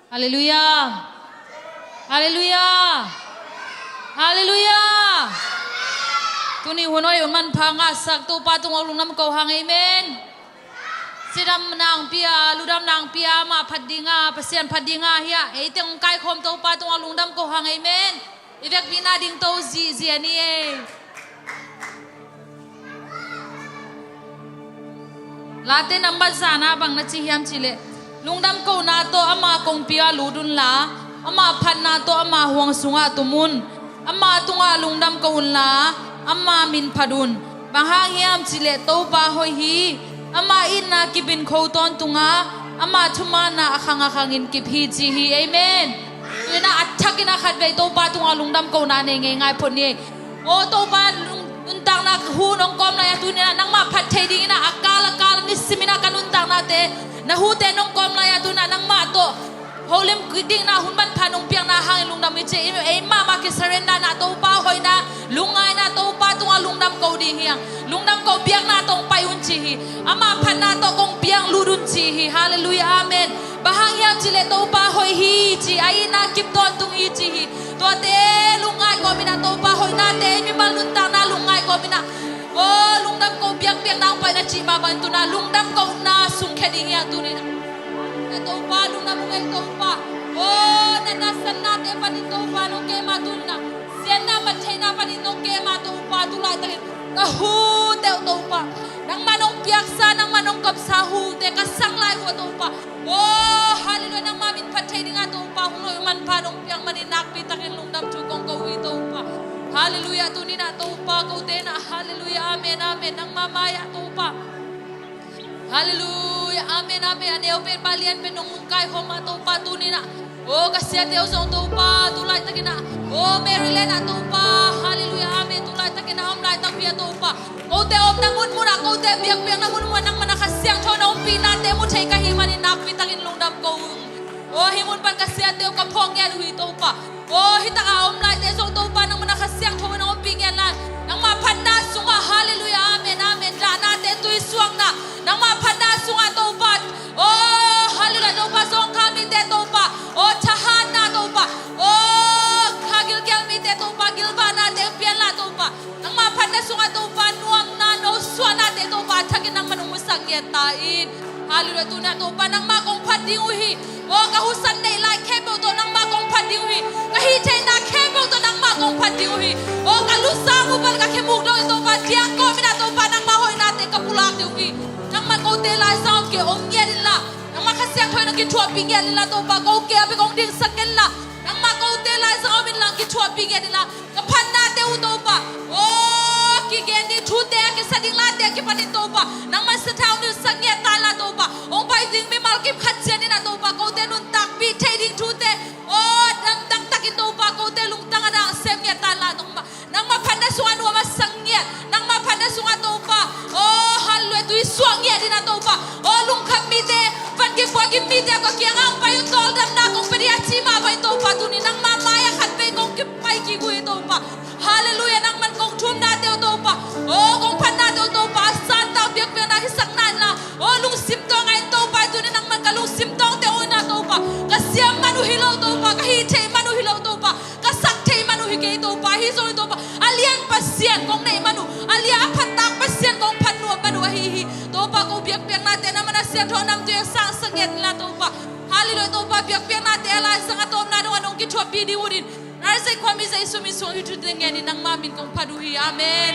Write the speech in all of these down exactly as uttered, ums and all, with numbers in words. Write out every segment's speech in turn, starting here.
Halleluiah. Halleluiah. Halleluiah. Tuni hun hoih hun manpha ngahsak Topa tungah lungdam ko hang, amen. Cidam nangpi a, ludam nangpi a, amah phat dinga, Pasian phat dinga hi a, eite hong kaikhawm Topa tungah lungdam ko hang, amen. I vekpi nading to zihziah ni ei. Late nambat zana bang na ci hiam cihleh, lungdam kohna tawh ama kongpi ah lut unla, ama phatna tawh ama huang sungah tum un. Ama tungah lungdam ko unla, ama min phat un. Bang hang hiam cihleh Topa hoih hi. Ama itna kip in kho tawntung a, ama thumanna a khang a khangin kip hi ci hi. Amen. Tuinah a thakin a khatvei Topa tungah lungdam kohna nei ngeingai phot ni. Aw Topa, lung- nuntakna hu nong kawm lai-ah tuninah nangmah phat thei dinginah a kal a kal nisiminah ka nuntaknate, na hute nong kawm lai-ah tuninah nangmah tawh holim kik dinginah hun manpha nong piakna hangin lungdam i ci hi. Ei mahmah kisurrender nah Topa hoihna, lungngaina Topa tungah lungdam ko ding hi hang. Lungdam ko, biakna tawh pai un ci hi. Ama phatna tawh kong piang lut un ci hi. Halleluiah, amen. Bang hang hiam cihleh Topa hoih hi ci, a itna kip tawntung hi ci hi. Tuate lungngai kawminah Topa hoihnate, mimal nuntakna lungngai kawminah, aw lungdam ko, biakpiakna hong paina cih mah bangin tunah lungdam kohna sungkhia ding hi hang tuninah. Na Topa lungdam ung ei Topa. Aw na nasannate panin Topa nong kem a tuninah, siatna mat theihna panin nong kem a Topa, tu laitakin ka hute uh Topa, nangmah nong piaksa, nangmah nong kapsa hute ka sang lai uh a Topa. Aw halleluiah, nangmah min phat thei dinga Topa hong hoih manpha nong piak manin nakpitakin lungdam thu kong ko uh hi Topa. Halleluiah, tuninah Topa kote nah, halleluiah, amen, amen, nangmah mai-ah Topa. Halleluiah, amen, amen. A neu pen pa lian pen nong hong kaikhawm a Topa tuninah, aw ka siate uh zong Topa tu laitakinah, aw Maryland ah Topa, halleluiah, amen, tu laitakinah om laitak uh hi a Topa. Kote omna munmunah, kote biakpiakna munmunah nangmah na Kha Siangtho na ompihnate mu thei ka hih manin nakpitakin lungdam ko ung. Aw hih mun pan ka siate uh ka phawk ngiat uh hi Topa. Aw hih takah a om laite zong Topa nangmah na Kha Siangtho in na ompih ngiat lai. Nangmah phatna sungah, halleluiah, amen, amen, dahnate tuisuakna, nangmah phatna sungah Topa, aw halleluiah, Topa zawngkhal mite Topa, aw thahatna Topa, aw kha gilkial mite Topa gilvahnate pianla Topa. Nangmah phatna sungah Topa nuamna nosuahnate Topa a thakin nangmah nong musak ngiat ta in. Halleluiah, tunah Topa nangmah kong phat ding uh hi. Aw ka husan neih lai khempeuh tawh nangmah kong phat ding uh hi. Ka hih theihna khempeuh tawh nangmah kong phat ding uh hi. Aw ka lusang uh pan ka khemuk dongin Topa diang kawminah Topa nangmah hoihnate ka pulak ding uh hi. Nangmah kote laizang om kei, om ngiat inla, nangmah Kha Siangtho in na kithuahpih ngiat inla Topa, ko kei a bek hong dingsak kenla. Nangmah kote laizang om inla kithuahpih ngiat inla, ka phatnate uh Topa, aw kigen ding thute a kisa ding late a kipanin Topa, nangmah sathau nunsak ngiat ta inla Topa, hong pai ding mimal kip khat cianinah Topa kote nuntakpih thei ding thute, aw damdang takin Topa kote lungtang a dang sem ngiat ta inla Topa. Nangmah phatna sungah nuam a sang ngiat, nangmah phatna sungah Topa, aw halleluiah, tuisuak ngiat inah Topa, aw lungkham mite, van kipuak in mite ka kiangah hong pai un, tawldamna kong pia ding a ci mah bangin Topa tuni nangmah mai-ah khatvei kong kipai kik uh hi Topa. Halleluiah, nangman kong thumnate uh Topa, aw kong phatnate uh Topa a santak biakpiakna kisakna inla, aw lungsim tawng a en Topa, tuni nangman ka lungsim tawngte uh inah Topa, ka siam man uh hi lo Topa, ka hih theih man uh hi lo Topa, ka sak theih man uh hi kei Topa, ahi zongin Topa a lian Pasian kong neih man uh, a lian a phattak Pasian kong phat nuam man uh ahi hi. Topa ko biakpiaknate nangmah na siangtho namtui a sangsak ngiat inla Topa. Halleluiah, Topa biakpiaknate a laizang a tawpna dongah nong kithuahpih ding uh in, Nazaret khuami Jesu min suang hi thute ngenin nangmah min kong phat uh hi. Amen.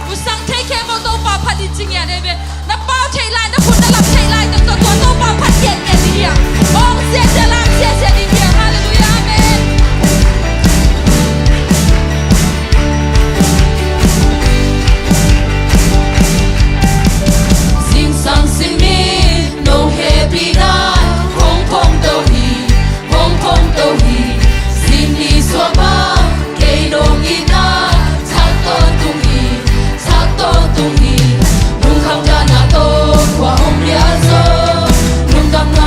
Tusang thei khempeuh Topa phat in ci ngiat ei ve. Na pau theih lai, na khut na lap theih lai teng tawh tua Topa phat ngiat ngiat ding hi a. Hong ziahziah lam ziahziah ding hi a. Halleluiah, amen. Zingsang simin nong hehpihna hong phongto hi, hong phongto hi. Zing ni suak bang kei nong itna thak tawntung hi, thak tawntung hi. Lungkham dahna tawh khua om lian zong, lungdamna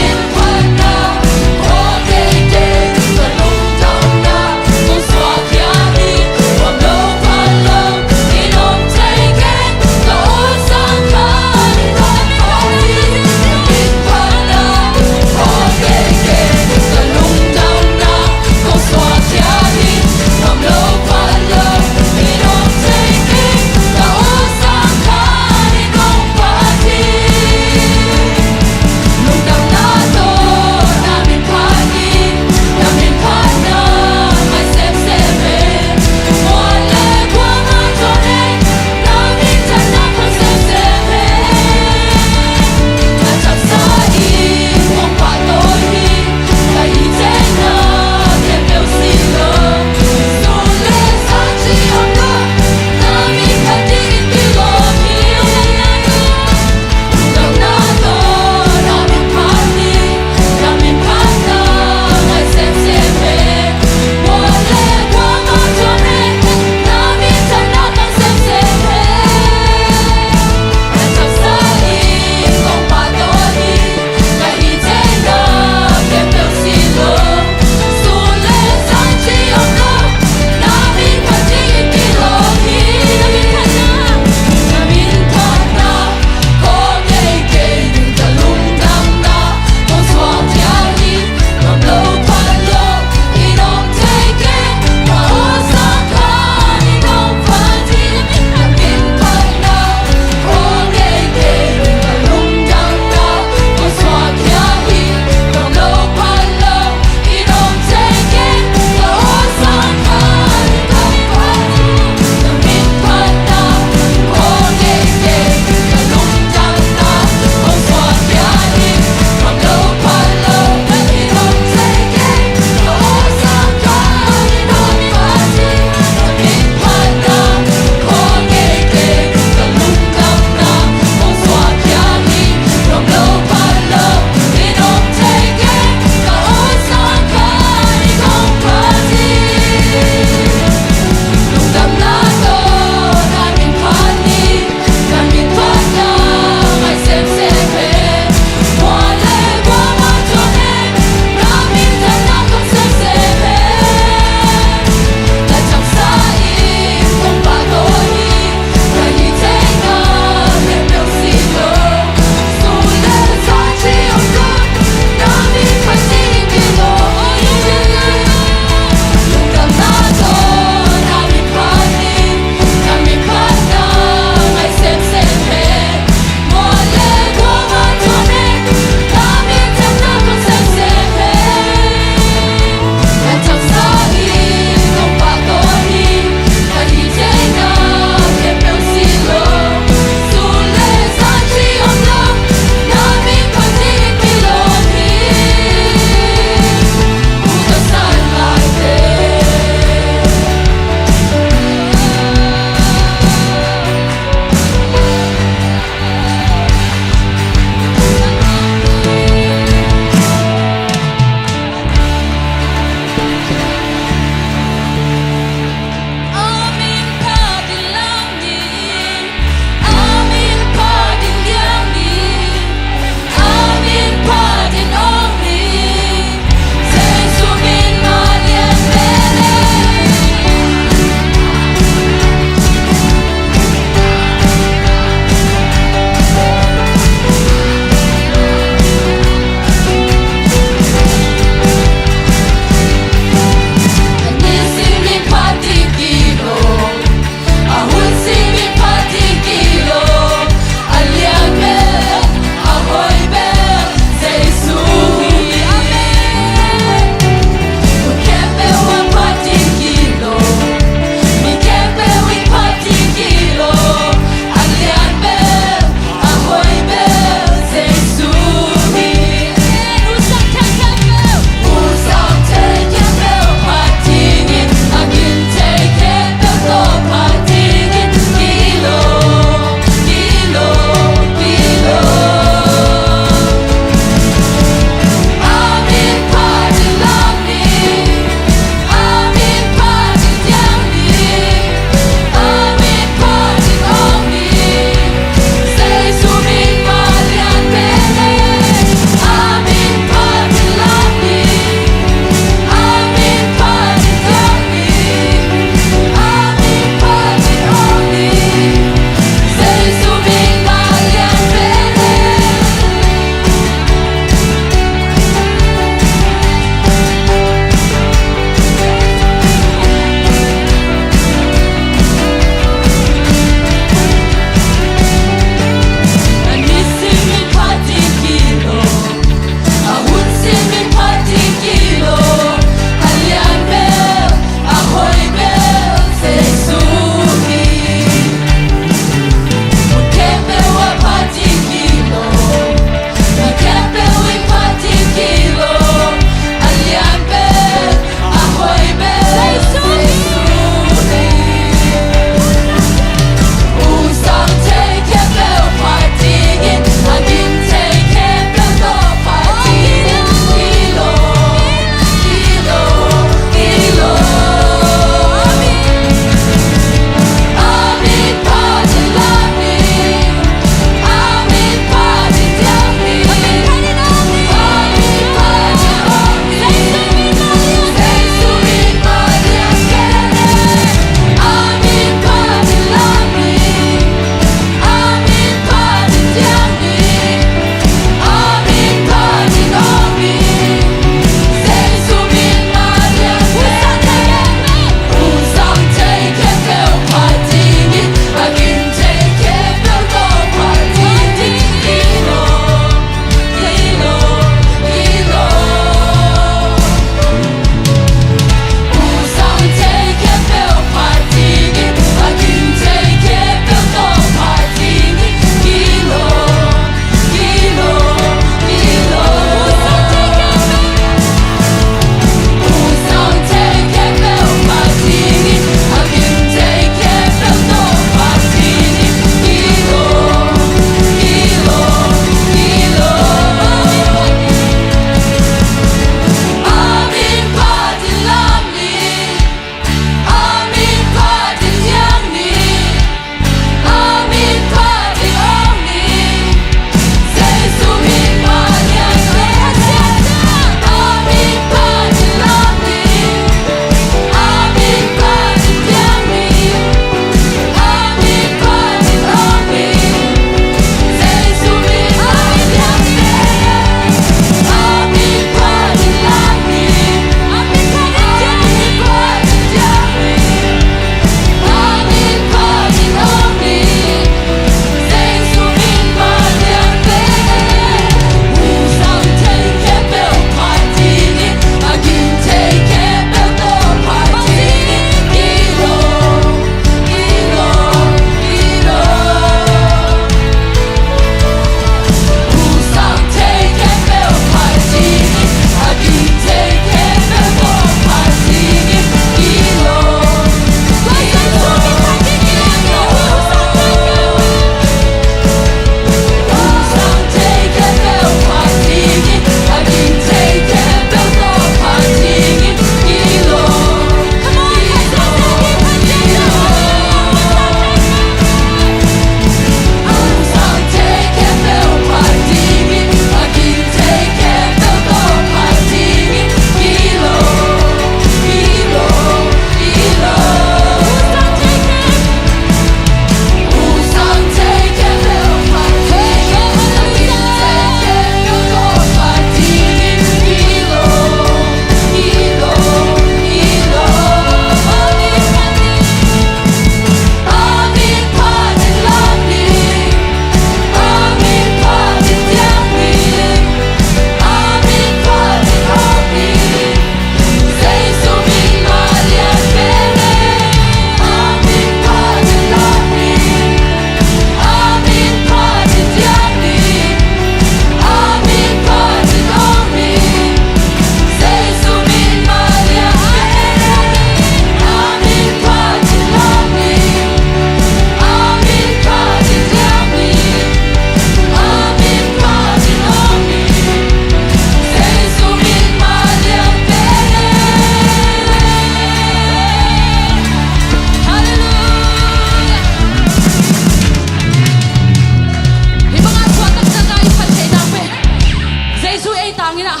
Jesu ei tangin ah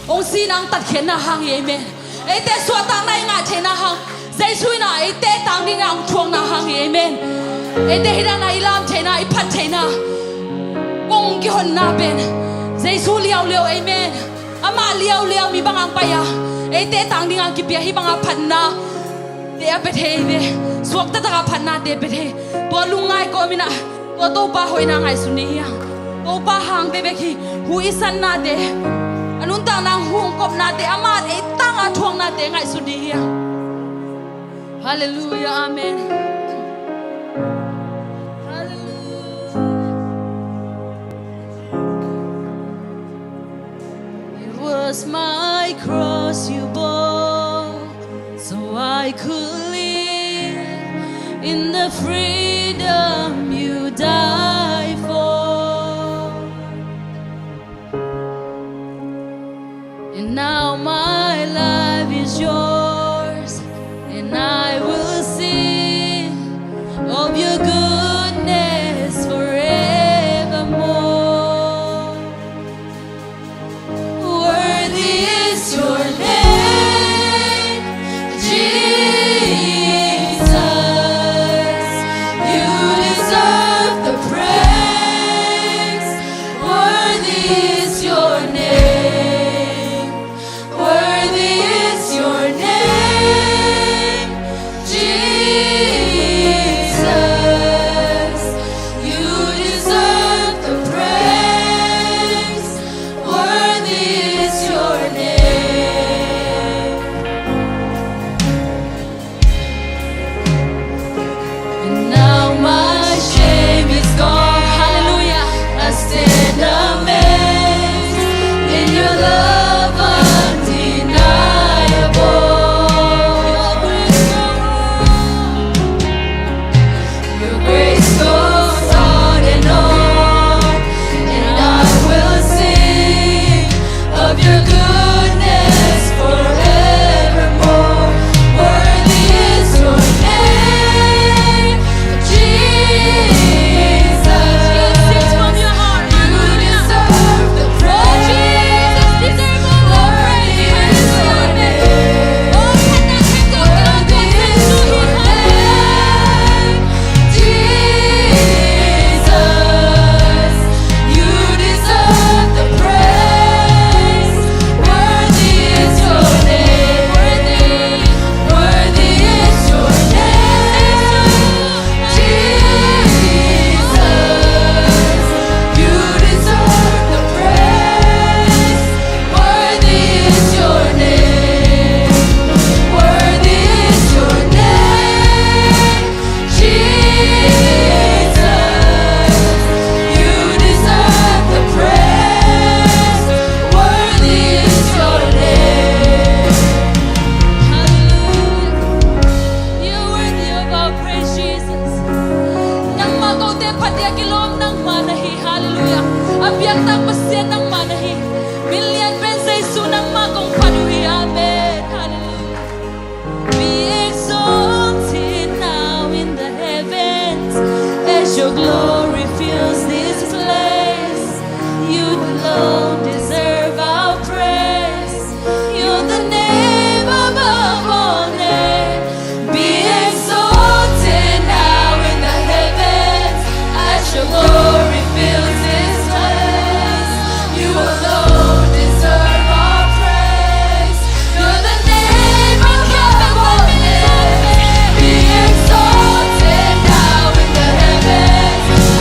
hong sihna, hong tatkhiatna hang hi, amen. Eite suahtakna i ngah theihna hang, Jesu in ah eite tang dingin ah hong thuakna hang hi, amen. Eite hih dan a i lam theihna, i phat theihna, kong kihonna pen Jesu liauliau, amen. Amah liauliau mi bang hong pai a, eite tang dingin hong kipia hih bang a phatna te a pia thei ve. Suakta tak a phatna te pia thei. Tua lungngai kawmin ah tua Topa hoihna ngaihsun ni hiang. Topa hangte bek hi. Hu i satnate, a nuntakna hong hu, hong kopnate, amah ei tang a thuaknate ngaihsun ni hiang. Halleluiah, amen. Halleluiah. It was my cross you bore, so I could live in the freedom you died for. And now my life is yours, and I will sing of your goodness forevermore. Worthy is your name, Jesus. You deserve the praise. Worthy is your name. Worthy is your name, Jesus. You deserve the praise. Worthy is your name. And now my shame is gone. Hallelujah. I stand amazed in your love undeniable. Your grace goes on and on, and I will sing of your goodness forevermore. Worthy is your name, Jesus. You deserve the praise. Worthy is your name. Worthy is your name. Jesus, you deserve the praise. Worthy is your name. Worthy is your name. Jesus, you deserve the praise. Worthy is your name. Worthy is your name. Jesus, you deserve the praise. Worthy is your name. Hallelujah. You're worthy of our praise, Jesus. Nangmah kote phat ding a kilawm nangmah na hi. Hallelujah. A biaktak Pasian nangmah na hi. Min lian pen Jesu, nangmah kong phat uh hi. Amen. Hallelujah. Be exalted now in the heavens as your glory fills this place. You alone deserve our praise. You're the name above all names. Be exalted now in the heavens as your glory fills this place. You alone deserve our praise. You're the name above all names. Be exalted now in the heavens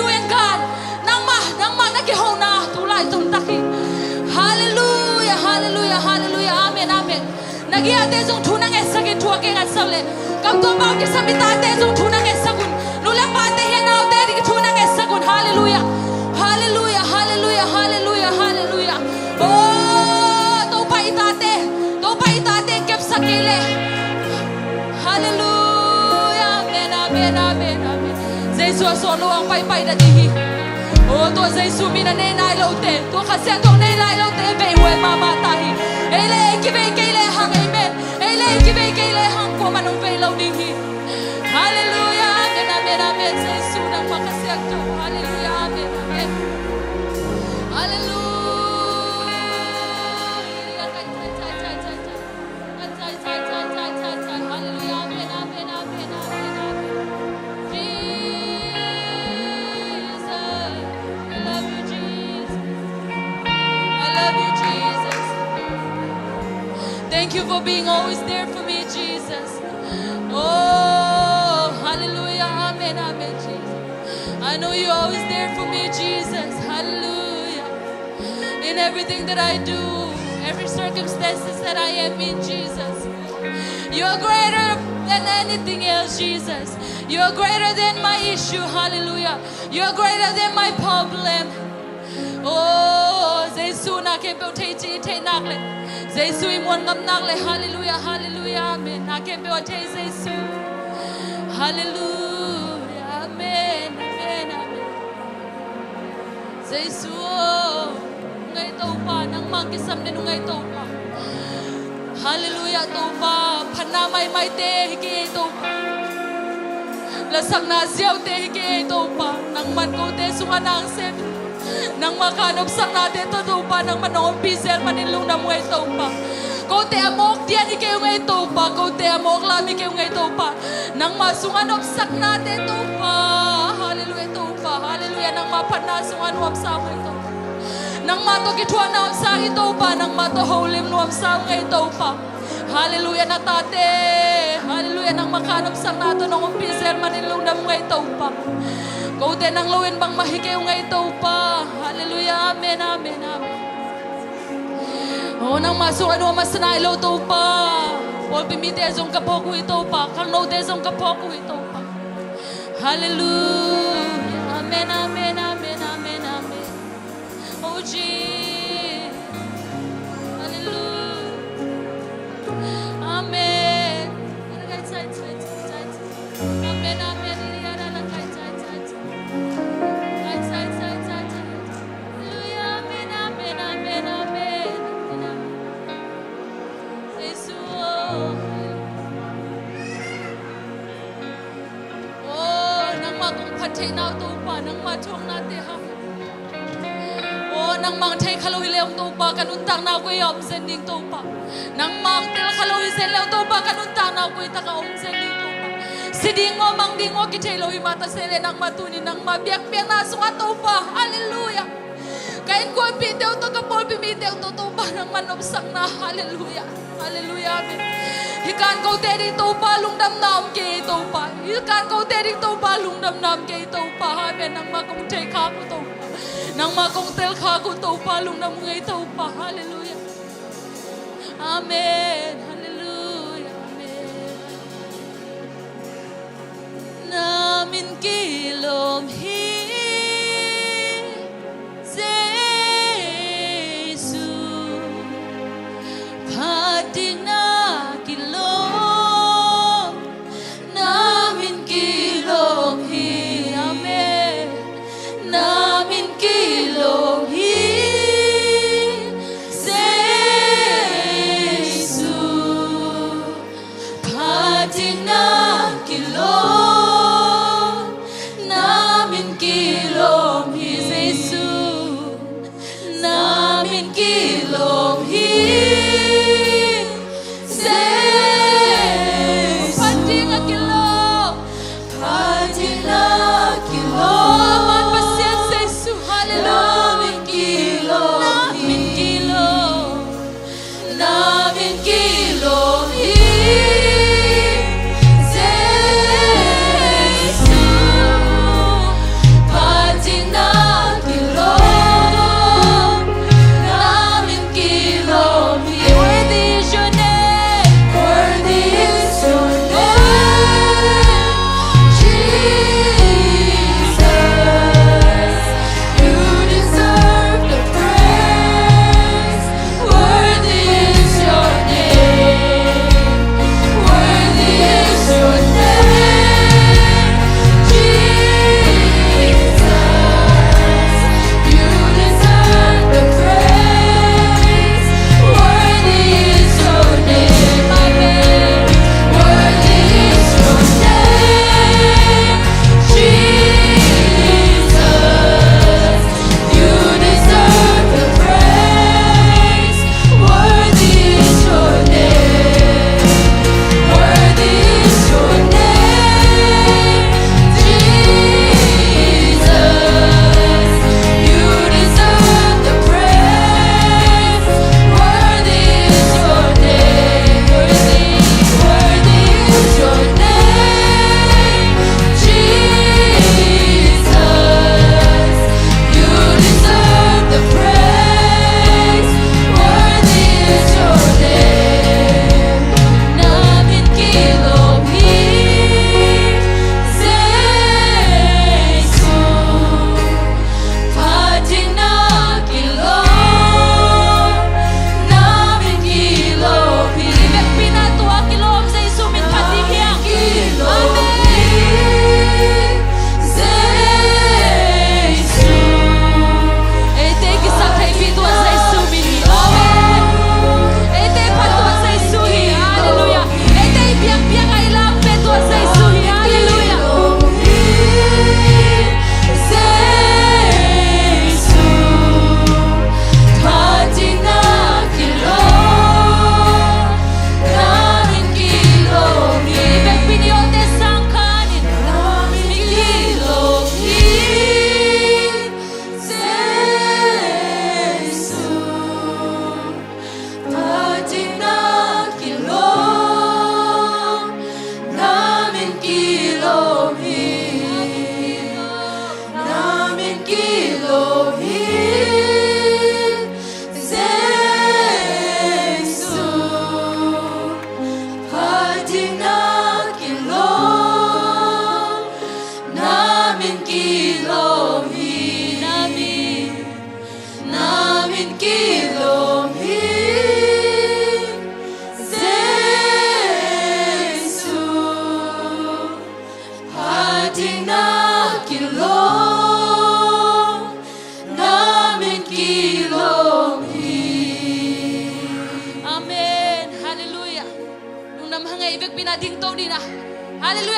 U N kan, nangmah, nangmah na kihona tu lai zong tak hi. Halleluia, halleluia, halleluia. Amen, amen. Na giahte zong thu na ngetsak in, thu a kingatsak le. Kam tua bau kisam i tate zong thu na ngetsak un. Nu le pate hi a, naute ding thu na ngetsak un. Halleluia. Halleluia, halleluia, halleluia, halleluia. Oh, Topa i tate, Topa i tate kepsak kei le. Halleluia. Amen, amen, amen, amen. Jesu a sawt lo ang paipai na ding hi. Oh, tua Jesu min a nei nai lote, tua Kha Siangtho nei nai lote veihuai mahmah ta hi. Ei le ei kivei kei le hang, amen. Ei le ei kivei kei le hang, kuamah nong vei lo ding hi. Halleluia. Amen, amen, amen. Jesu nangmah Kha Siangtho. Halleluia. Amen, amen. Halleluia. Hallelujah. Amen, amen, amen, amen, amen. Jesus. I love you, Jesus. I love you, Jesus. Thank you for being always there for me, Jesus. Oh, hallelujah. Amen, amen, Jesus. I know you're always there for me, Jesus. Hallelujah. In everything that I do, every circumstances that I am in, Jesus, you're greater than anything else, Jesus. You're greater than my issue, hallelujah. You're greater than my problem. Oh, Jesu na khempeuh thei ci, thei nak le. Jesu i muan ngam nak le, hallelujah, hallelujah, amen. Na khempeuh a thei Jesu. Hallelujah, amen, amen, amen. Jesu aw, ngai Topa, nangmah kisam le nungai Topa. Hallelujah Topa, phatna maimaite hi kei ei Topa. Lasakna ziaute hi kei ei Topa. Nangman kote sungah nang sem. Nangmah kha nopsaknate tawh Topa, nangman nong ompih zel manin lungdam ung ei Topa. Kote a mawk dian hi kei ung ei Topa, kote a mawk lam hi kei ung ei Topa. Nangmah sungah nopsaknate Topa. Hallelujah Topa. Hallelujah. Nangmah phatna sungah nuamsa ung ei Topa. Nangmah tawh kithuahna om sang hi Topa. Nangmah tawh holim nuamsa ung ei Topa. Hallelujah na tate. Hallelujah nangmah kha nopsakna tawh nong ompih zel manin lungdam ung ei Topa. Kote nang lo in bangmah hi kei ung ei Topa. Hallelujah. Amen, amen, amen. Oh, nangmah sungah nuam a sa nai lo Topa. Pawlpi mite zong ka phawk uh hi Topa. Khangnote zong ka phawk uh hi Topa. Hallelujah. Amen, amen, amen, amen, amen. Oh, Jesus. Hallelujah. Amen. Amen, amen. Hallelujah. Amen, amen, amen, amen, amen. Jesu. Oh, nangmah kong phat theihna uh Topa, nangmah thuaknate hang. Oh, nangmah thei kha lo hi leh hong Topa, ka nuntakna uh koi a om zen ding Topa. Nangmah tel kha lo hi zen leh hong Topa, ka nuntakna uh koi tak a om zen ding Topa. Si ding maw, mang ding maw kithei lo hi mah ta se leh nangmah tuni nangmah biakpiakna sungah Topa. Hallelujah. Ka innkuanpihte uh tawh, ka pawlpi mite uh tawh Topa nangmah nopsakna. Hallelujah. Hallelujah. Amen. Hih kan kote ding Topa lungdamna om kei Topa. Hih kan kote ding Topa lungdamna om kei Topa. Amen. Nangmah kong thei khak uh Topa. Nangmah kong tel khak uh Topa, lungdam ung ei Topa. Hallelujah. Amen. Hallelujah. Amen. Na min kilawm hi Jesu. Phat ding na kilawm, na min kilawm hi. Amen. Na min kilawm hi Jesu. Phat ding na kilawm, na min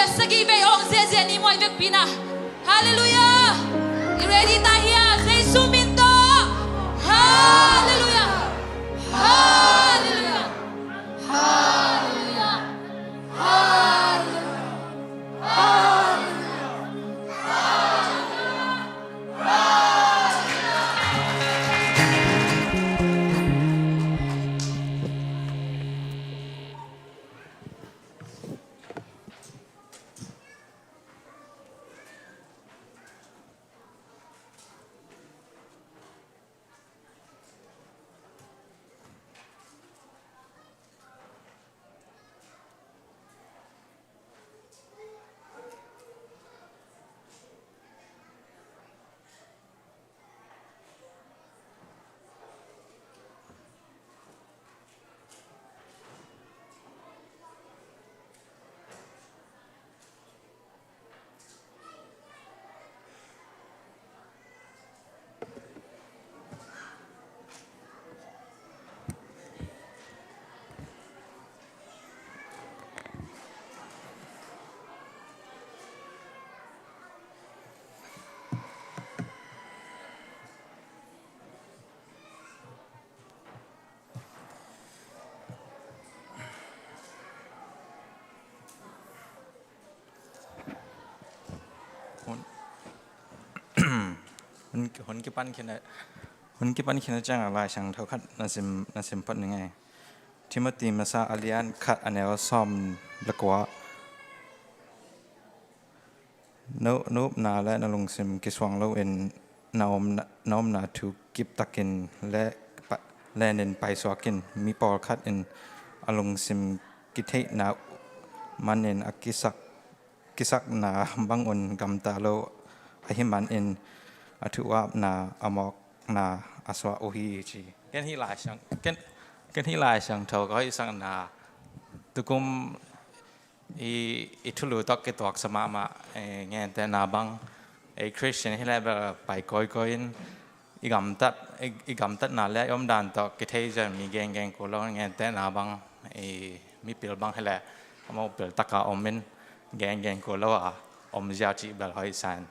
Sagih vei ong ziahziah ni maw, i vekpi na. Halleluiah. I ready ta hia? Jesu min tawh. Halleluiah. Halleluiah. Halleluiah. Halleluiah. Hun, hun, hun kipan khin a, hun kipan khin a ciangah Lai Siangtho khat na sim, na sim phot ning ei. Timothy masa a lian khat a neu sawm le kua. No, na upna le na lungsim kisuang loin na omna, na omna thu kiptakin le pa, lenin paisuakin, mi pawlkhat in a lungsim kitheihna manin a kisak, kisakna bangun gamta lo ahih manin a thu-apna a mawkna a suah uh hi, ci. Ken hih Lai Siang, ken, ken hih Lai Siangtho ka hoih sakna tukum i, i thulu tawh kituaksa mahmah, eh, gentehna bang, ei Christian hi leh bel pai kawikawi in, i gamtat, i, i gamtatna le i omdan tawh kithei zen mi gengen kul lo, gentehna bang, i mipil bang hi leh a mawh pil taka om in, gengen kul lo a om ziau cih bel hoih sa in,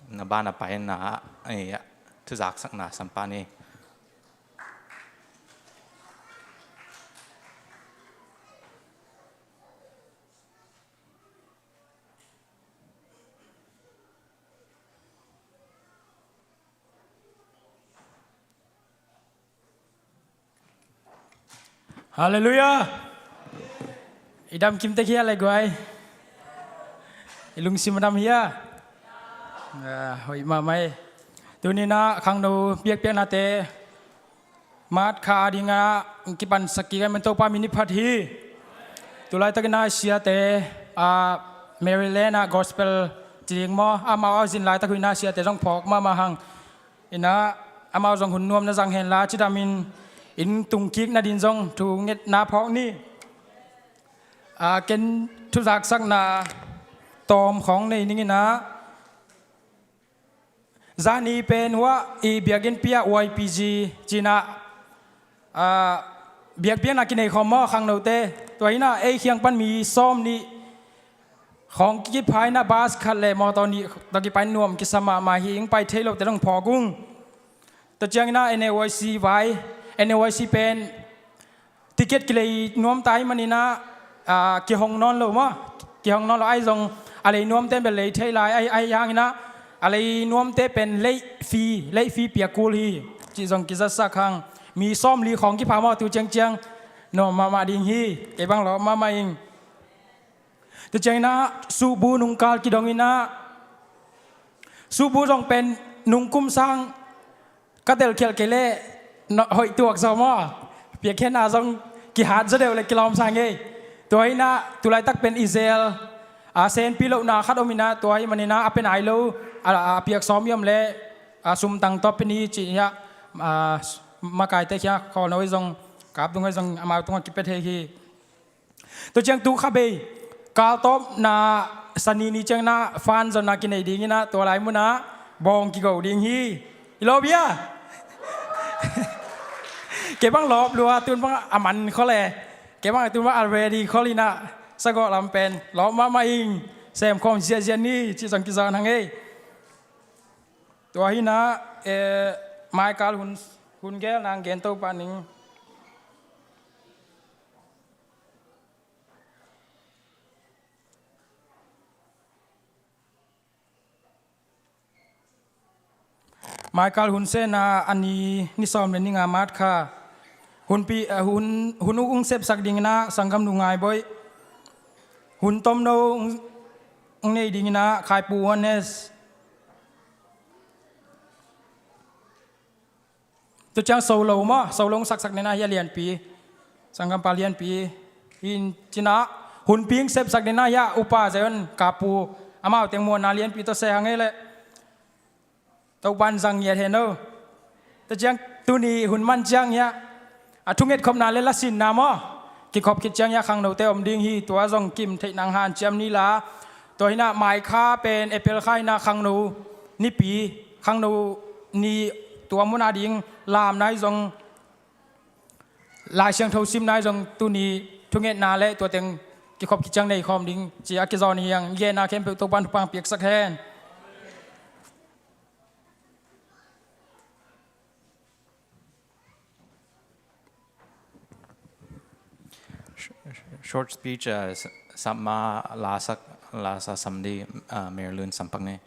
na ban a pai in na, i, thuzaksakna sam pah ni. Halleluiah. I dam kim tek hia le guai? I lungsim a dam hia? Ah, hoih mahmah ei. Tuni-in ah khangno biakpiaknate March kha a dingah kipansak kik a, Topa min i phat hi. Tulaitakin ah siate, ah, Maryland ah gospel ci ding maw, amau a zin laitak uh in ah siate zong phawk mahmah hang. In ah amau zong hun nuam na zang henla, cidamin inn tung kik nading zong thungetna phawk ni. Ah, ken thuzaksakna tawm khawng nei ning in ah, zani pen hua i biakinnpi ah Y P G ci-in ah, ah, biakpiakna kinei khawm maw khangnote? Tua hi-in ah ei khiang pan mi sawmnih khawng kipha in ah, bus khat le mawtaw nih tawh kipai in nuam kisa mahmah hi. Ing pai thei lote dong phawk ung. Tua ciangin ah N A Y C vai, N A Y C pen ticket kilei nuam ta ahih manin ah, ah, kihong nawn lo maw? Kihong nawn lo, ahi zong a lei nuamte bel lei thei lai, ahi, ahi hangin ah a lei nuamte pen late fee, late fee pia kul hi, cih zong kizatsak hang. Mi sawmli khawng kipha maw tu ciangciang? Nuam mahmah ding hi. Kei bang lawp mahmah ing. Tua ciangin ah suhbu nungkal kidong in ah, suhbu zong pen nungkum sang ka telkhialh kei leh hoih tuak zaw maw? Piakkhiatna zong kihat zaw deuh le kilawm sang ei. Tua hi-in ah tulaitak pen i zel, a, senpi lohna khat om in ah, tua ahih manin ah a pia nai lo, a, a piak sawm i om leh, a, sumtang tawh pia ni cih hi-a, a, makaite khia khawlno hi zong, kapdung hi zong amau tungah kipia thei hi. Tua ciang tu kha bei, kaltawpna sani ni ciangin ah fan zonna kinei ding in ah, tua lai munah bawng kigo ding hi. I lawp hia? Kei bang lawp lua, tun bang a man khol e. Kei bang tun bang a ready khol in ah, sagawh lam pen lawp mahmah ing. sem khawm ziahziah ni, cih zong kizawn hang ei. Tua hi-in ah, eh, maikal hun, hun gel nang gen to pah ning. Maikal hun sehna a ni, ni sawm le ni nga March kha. Hunpi, eh, hun, hun uk hong sepsak dingin ah sanggamnu Ngai Boih. Hun tomno hong, hong nei dingin ah Khaipu Ones. Tua ciang solo maw, solo hong saksak dingin ah hia Lianpi, sanggampa Lianpi. Hi-in ci-in ah hunpi hong sepsak dingin ah hia Upa Zion Kapu. Amau teng muanna Lianpi tawh se hang ei leh. Topa'n zang ngiat hen aw. Tua ciang tuni hun man ciang hiah a thungetkhopna le lasinna maw, kikhop khit ciang hiah khangnote om ding hi. Tua zong kim theih nang hanciam ni la. Tua hi-in ah mai kha pen April kha hi-in ah khangno nipi, khangno ni, tua mun a ding lamna hi zong, Lai Siangtho simna hi zong, tuni thungetna le tua teng kikhop khit ciang nei khawm ding ci-a kizawn hi hang. Genna khempeuh Topa'n thupha piaksak hen. Short speech, uh, s-, Sapma Lasak, Lasa Samdi, uh, Merlun Sampakne.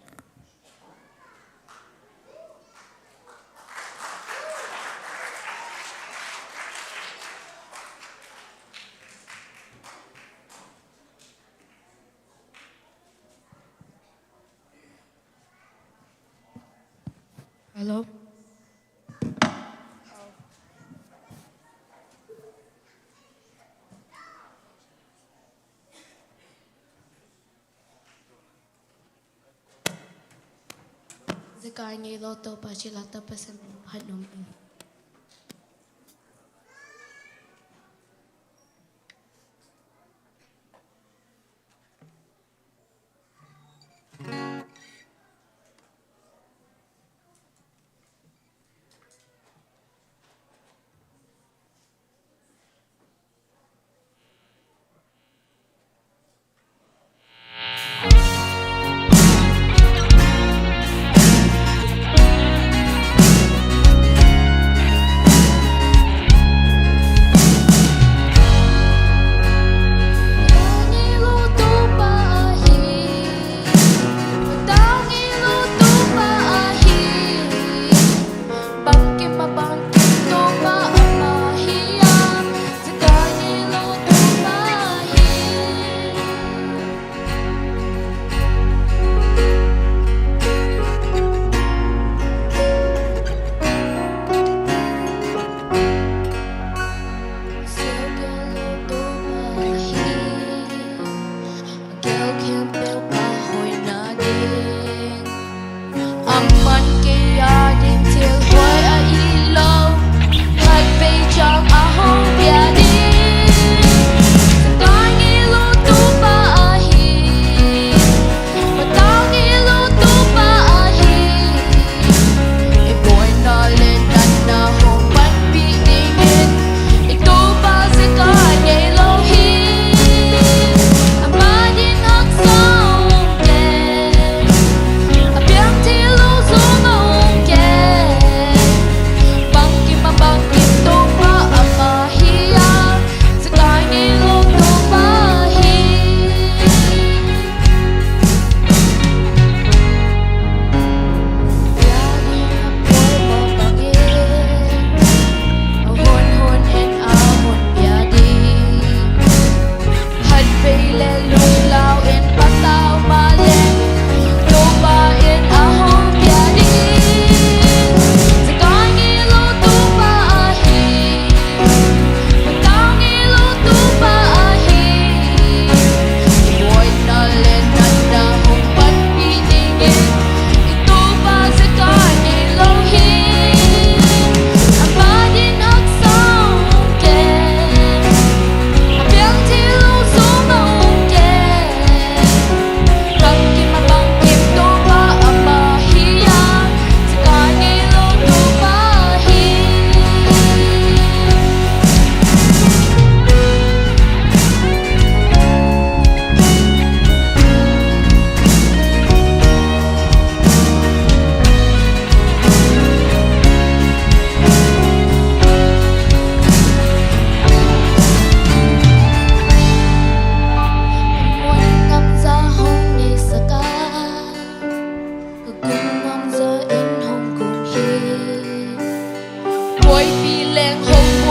Hello. Zekai ngei lo, Topa ci la, Topa sem phat nong.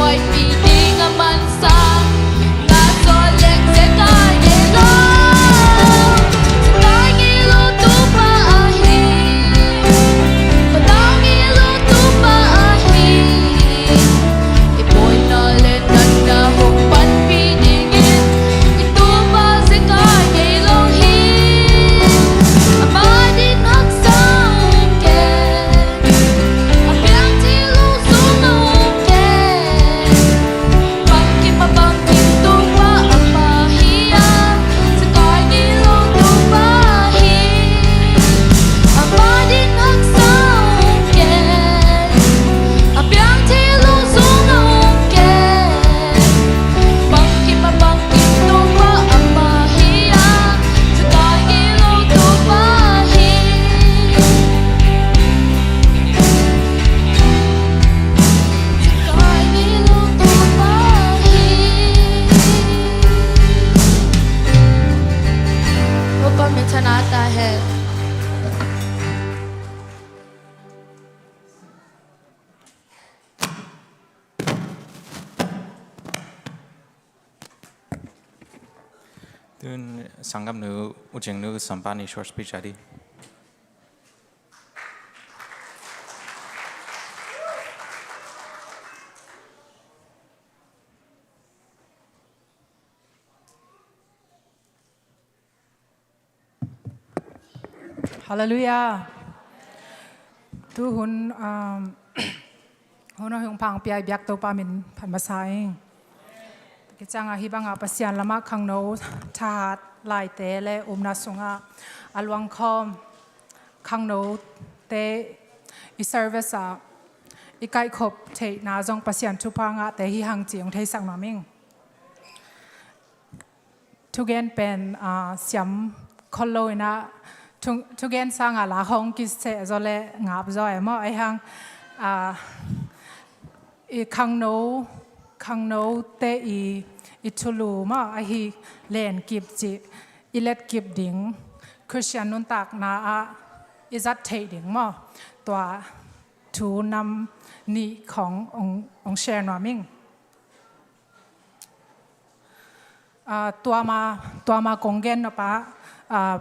Panpih ding a mansa na zawh leng zekai ngei lo, zekai ngei lo Topa ahi. Patau ngei lo Topa ahi. I buaina le natna hong panpih dingin i Topa zekai ngei lo hi. Ama din haksa hong ken, a piang thei lo zong hong ken. Bangkim a bangkim Topa ama hi a, zekai ngei lo Topa hi. Ama din haksa hong ken, a piang thei lo zong hong ken. Bangkim a bangkim Topa ama hi a, zekai ngei lo Topa hi. Zekai ngei lo Topa hi. वो कौन में चनाता है? Tun sanggamnu, ucingnu Sampani short speech a ding. Halleluiah. Tuhun, um, hun a hong pang piai biak Topa min phat masa ing. Kicianga hih banga Pasian lamah khangno thahat laite le upna sungah a luangkhawm khangnote i service ah i kaihkhop theihna zong Pasian thupha ngahte hi hang ci hong theisak nuam ing. Thugen pen, ah, siam khol lo inah, thu-, thugen sanga la hong kiseh zaw le ngap zaw e maw, ahi hang, ah, i khangno, khangnote i, i thulu maw, ahi lenkip cih, i letkip ding, Khristian nuntakna ah i zat theih ding maw, tua thu nam nih khong hong, hong share nuam ing. Ah, tuama, tuama kong gen nop ah, ah,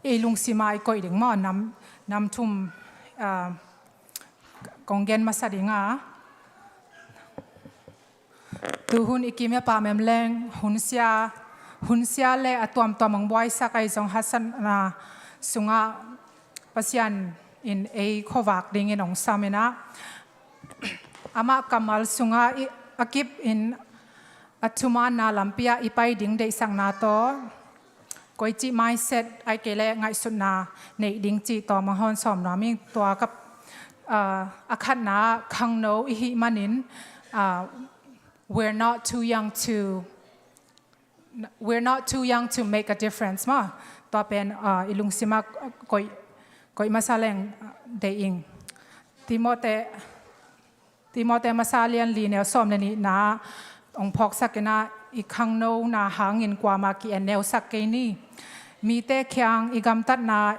ei lungsima i koih ding maw, nam, nam thum, ah, kong gen masa ding a. Tuhun i kim i pam em leng, hunsia, hunsia le a tuamtuam hong buaisak ahi zong haksatna sungah Pasian in ei khuavak dingin hong sam inah. Amah kammal sungah i, a kip in a thumaanna lampi ah i pai ding deihsakna tawh, koici mindset ahih kei leh ngaihsutna neih ding cih tawh mah hong sawm nuam ing. Tua kap, ah, a khatna khangno i hih manin, ah, we're not too young to, we're not too young to make a difference maw. Tua pen, ah, i lungsim ah koih, koih masa leng, ah, deih ing. Timote, Timote masa lian li neu sawm le nihna hong phawksak inah, i khangnona hangin kuamah ki-en neusak kei ni. Mite kiang i gamtatna,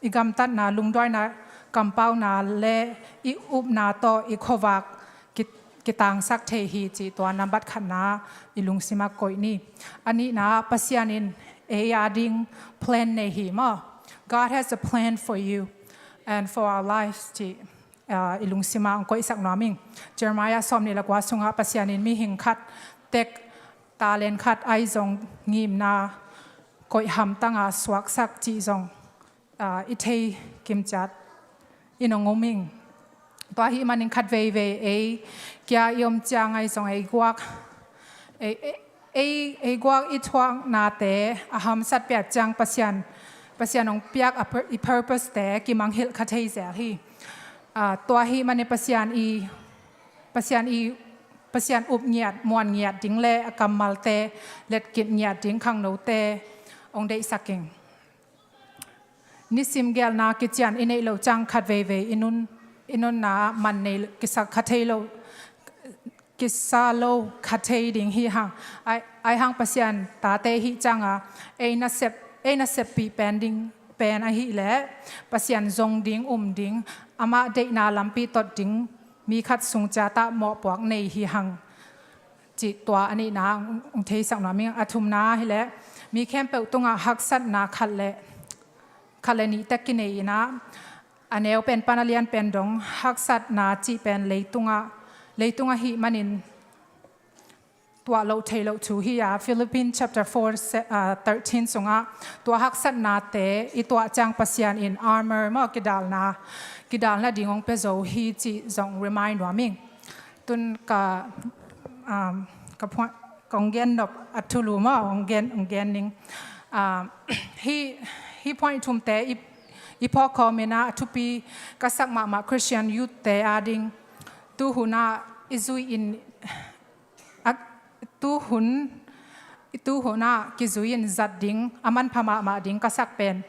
i gamtatna, lungduaina kampauna le i upna tawh i khuavak ki, kitangsak thei hi cih tua nambat khatna i lungsim ah koih ni. A nihna, Pasian in ei a ding plan nei hi maw. God has a plan for you and for our lives cih, ah, i lungsim ah hong koihsak nuam ing. Jeremiah sawm nih le kua sungah Pasian in mihing khat tek talent khat ahi zong ngimna koih hamtang a suaksak cih zong, ah, i thei kimciat in hong um ing. Tua ahih manin khat veivei ei kia i om ciang ahi zong ei guak, ei, ei, ei, ei guak i thuaknate a hamsat piak ciang Pasian, Pasian hong piak a pur-, i purpose te kimangngilh kha thei zel hi. Ah, tua ahih manin Pasian i, Pasian i, Pasian up ngiat, muan ngiat ding le a kammalte letkip ngiat ding khangnote hong deihsak ing. Nisim gelhna kician i neih loh ciang khat veivei i nun, i nunna man nei kisak kha thei lo, kisa lo kha thei ding hi hang. Ai, ai hang Pasian tate hih cianga ei nasep, ei naseppih pen ding pen ahih leh Pasian zong ding, um ding, amah deihna lampi tot ding mi khat sung ciatah mawhpuak nei hi hang. Tua a nihna hong theisak nuam ing. A thumna hileh mi khempeuh tungah haksatna khat le khat le nih tek kinei inah, a neu pen pan a lian pen dong haksatna cih pen leitungah, leitungah hih manin tuah loh thei loh thu hi a, Philippians chapter four, se-, ah, thirteen sungah tua haksatnate i tuah ciang Pasian in armor maw, kidalna, kidalna ding hong pia zo hi cih zong remind nuam ing. Tun ka, um, ka point, kong gen nop a thulu maw, kong gen, kong gen ning. Um, hih, hih point thumte i, i phawk khawm inah a thupi ka sak mahmah Christian youth te ading. Tu hunah i zui in, a, tu hun, tu hunah kizui in zat ding, a manpha mahmah ding ka sak pen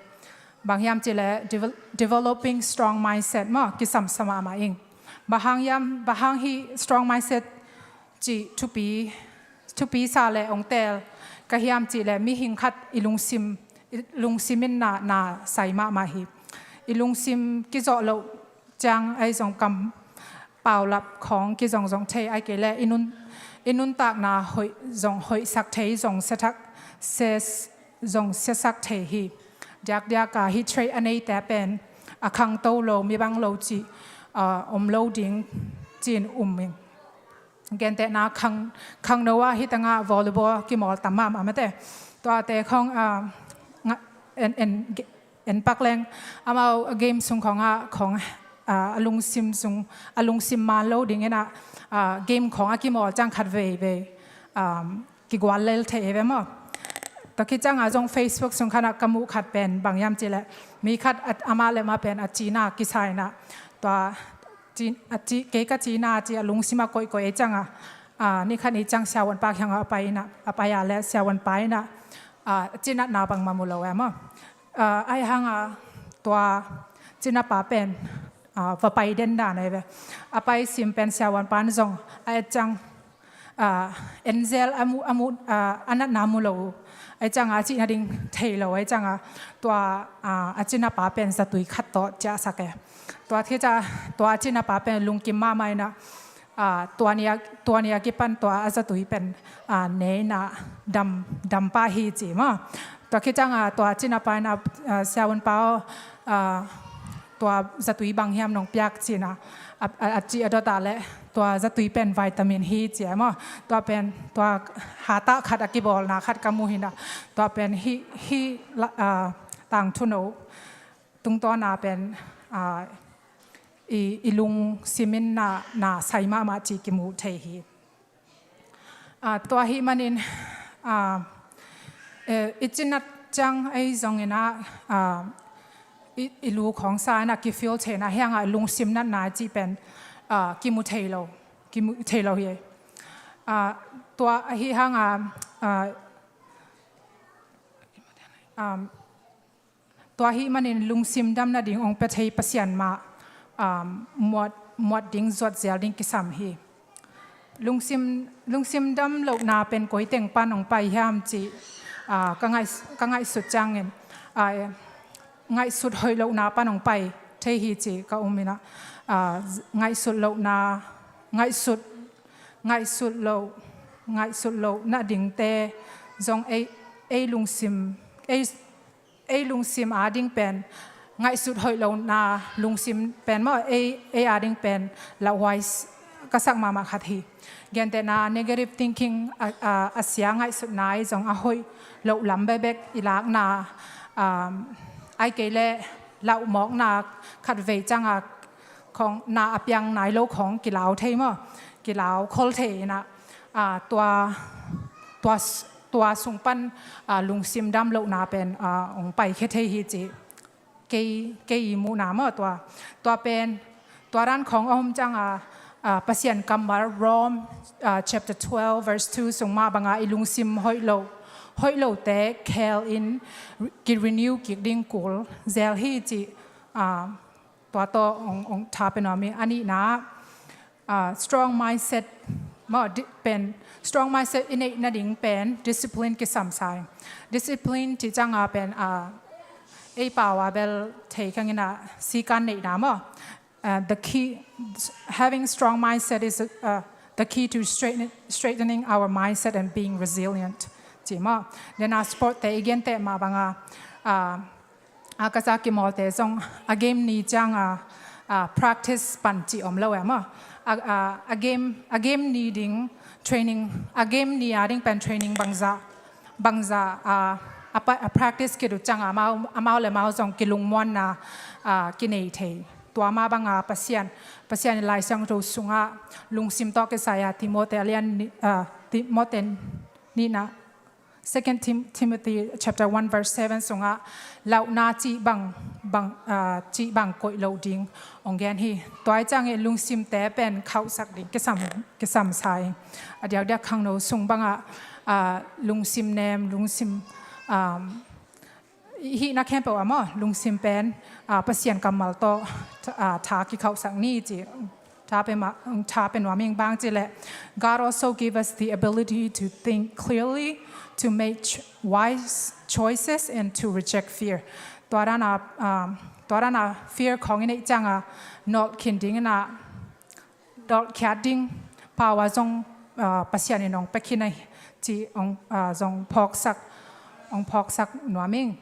bang hiam cihleh devel-, developing strong mindset maw, kisamsa mahmah ing. Bang hang hiam, bang hang hih strong mindset cih thupi, thupi sa le hong teel ka hiam cihleh mihing khat i lungsim, i lungsim in na, na sai mahmah hi. I lungsim kizawh loh ciang ahi zong kam paulap khawng kizongzong thei, ahi kei leh i nun, i nuntakna hoih zong hoihsak thei, zong siathak, sia, zong siasak thei hi. Diakdiak a hih trait a neite pen a khangto lo, mi bang lo cih, ah, om lo ding ci-in um ing. Gentehna khang, khangno ah hih tangah volleyball kimawl tam mahmah mate. Tuate khawng, ah, nga-, en, en, en pak leng amau a game sung khawngah khawng, ah, a lungsim sung, a lungsim man lo ding inah, ah, game khawng a kimawl ciang khat veivei, um, kigual lel thei hi ve maw. Tua khit ciangah zong Facebook sung khanah ka muh khat pen bang hiam cihleh mi khat a, amah le amah pen a cina kisa inah tua ci, a ci, kei ka cina ci a lungsim a koihkoih ei ciangah, ah, ni khat ni ciang siavuanpa kiangah a pai inah, a pai ah le siavuanpa inah, ah, cinatna bangmah mu lo e maw. Ah, ahi hangah tua cinapa pen, ah, va pai den dan ahi ve. A pai sim pen siavuanpa in zong a et ciang, ah, enzel a mu, a mu, ah, a natna mu lo. Ahi ciangah a cihna ding thei lo, ahi ciangah tua, ah, a cinapa pen zatui khat tawh ciahsak e. Tua khit ciang tua a cinapa pen lungkim mahmah inah, ah, tua ni a, tua ni a kipan tua a zatui pen, ah, ne inah dam, dam pah hi ci maw. Tua khit ciangah tua cinapa inah, ah, siavuanpa aw, ah, tua zatui bang hiam nong piak ci inah, a, a, a cih a dot ah leh tua zatui pen vitamin hi ci e maw. Tua pen tua hatah khat a kibawlna khat ka mu hi inah. Tua pen hih, hih la, ah, tangthu no tungtawna pen, ah, i, i lungsim in na, na sai mahmah cih kimu thei hi. Ah, tua ahih manin, ah, eh, i cinat ciang ahi zong inah, ah, i, i lu khawng sa inah kifeel thei inah hiangah lungsim natna cih pen, ah, kimu thei lo, kimu thei lo hi. Ah, tua ahih hangah, ah, um, tua ahih manin lungsim dam nading hong pia thei Pasian mah, um, muat, muat ding, zuat zel ding kisam hi. Lungsim, lungsim dam lohna pen koi teng pan hong pai hiam cih, ah, ka ngaih, ka ngaihsut ciangin, ah, ngaihsut hoih lohna pan hong pai thei hi cih ka um inah, ah, ngaihsut lohna, ngaihsut, ngaihsut loh, ngaihsut loh nadingte zong ei, ei lungsim, ei ei lungsim ading pen ngaihsut hoih lohna lungsim pen maw, ei, ei ading pen lauhuai s-, ka sak mahmah khat hi. Gentehna negative thinking a, a, a sia ngaihsutna ahi zong a hoih loh lam bekbek i lakna, um, ahi kei leh lauhmawkna khat vei ciangah khawng na a piang nai lo khawng kilau thei maw, kilau khol thei inah, ah, tua, tua s-, tua sung pan, ah, lungsim dam lohna pen, ah, hong paikhia thei hi cih kei, kei i muhna maw tua. Tua pen, tua dan khawng a om ciangah, ah, Pasian kammal Rome, ah, chapter twelve verse two sung mah bangah i lungsim hoih lo, hoih lote khel in ki-renew kik ding kul zel hi cih, ah, tua tawh hong, hong tha pia nuam hi. A nihna, ah, strong mindset maw, di-, pen, strong mindset i neih nading pen discipline kisam sa ing. Discipline cih ciangah pen, ah, ei pau ah bel thei khang inah sikan neihna maw. Ah, the key, having strong mindset is, ah, the key to straighten, strengthening our mindset and being resilient. Ci maw, dena sport te i gente mah banga, ah, a ka za kimawlte zong a game ni cianga, ah, practice pan ci om lo e maw. A, a, a game, a game ni ding training, a game ni a ding pen training bangza, bangza, ah, a, pa- a practice kidut cianga amau, amau le amau zong kilungmuanna, ah, kinei thei. Tua mah banga Pasian, Pasian i Lai Siangtho sunga lungsim tawh kisai a Timothy a lian ni, ah, Timothy nihna, Second Tim- Timothy chapter one verse seven sunga lauhna cih bang, bang, ah, cih bang koih loh ding ong gen hi. Tua i ciangin lungsimte pen khauhsak ding kisam, kisam sa ing. A diakdiak khangno sung banga, ah, lungsim nem, lungsim, ah, hihna khempeuh a maw, lungsim pen, ah, Pasian kammal tawh, ah, tha kikhauhsak ni ci. Tha pe ma, tha pe nuam ing bang ci leh. God also give us the ability to think clearly, to make ch- wise choices, and to reject fear. Tua dana, ah, tua dana fear khong i neih cianga nolh khin ding ina, dolhkhiat ding power zong, ah, Pasian in ong pia khin ahi ci ong, ah, zong phawksak, ong phawksak nuam ing.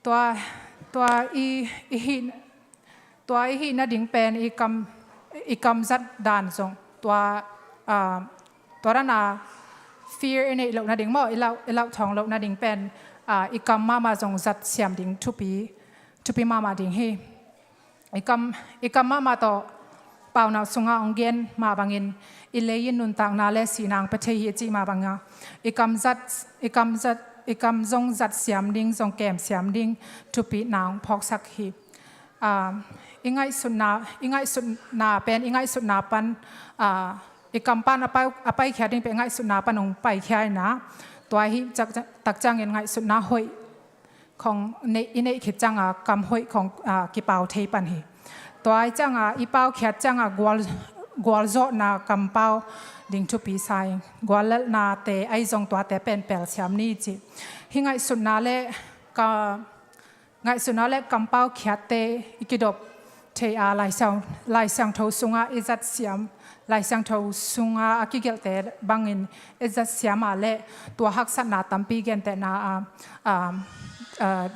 Tua, tua i, i hih, tua i hih nading pen i kam, i kam zat dan zong tua, ah, tua dana fear i neih loh nading maw, i lauh, i lauh thawng loh nading pen, ah, i kam mahmah zong zat siam ding thupi, thupi mahmah ding hi. I kam, i kam mahmah tawh Paunak sunga ong gen mah bangin i lei in nuntakna le sihna ong pia thei hi cih mah banga i kam zat, i kam zat, i kam zong zat siam ding, zong kem siam ding thupina ong phawksak hi. Ah, i ngaihsutna, i ngaihsutna pen, i ngaihsutna pan, ah, i kam pan a pai, a paikhia ding pen i ngaihsutna pan ong paikhia ina, tua hi tak, tak ciangin ngaihsutna hoih khong neih, i neih khit cianga kam hoih khong, ah, kipau thei pan hi. Tua i cianga i paukhiat cianga gual, gualzawhna kampau ding thupi sa ing. Guallelhnate ahi zong tuate pen pel siam ni ci. Hih ngaihsutna le ka, ngaihsutna le kampau khiatte i kidop thei a, Lai Siang, Lai Siangtho sunga i zat siam, Lai Siangtho sunga a kigelhte bangin i zat siam a le tua haksatna tampi gentehna a, a, a,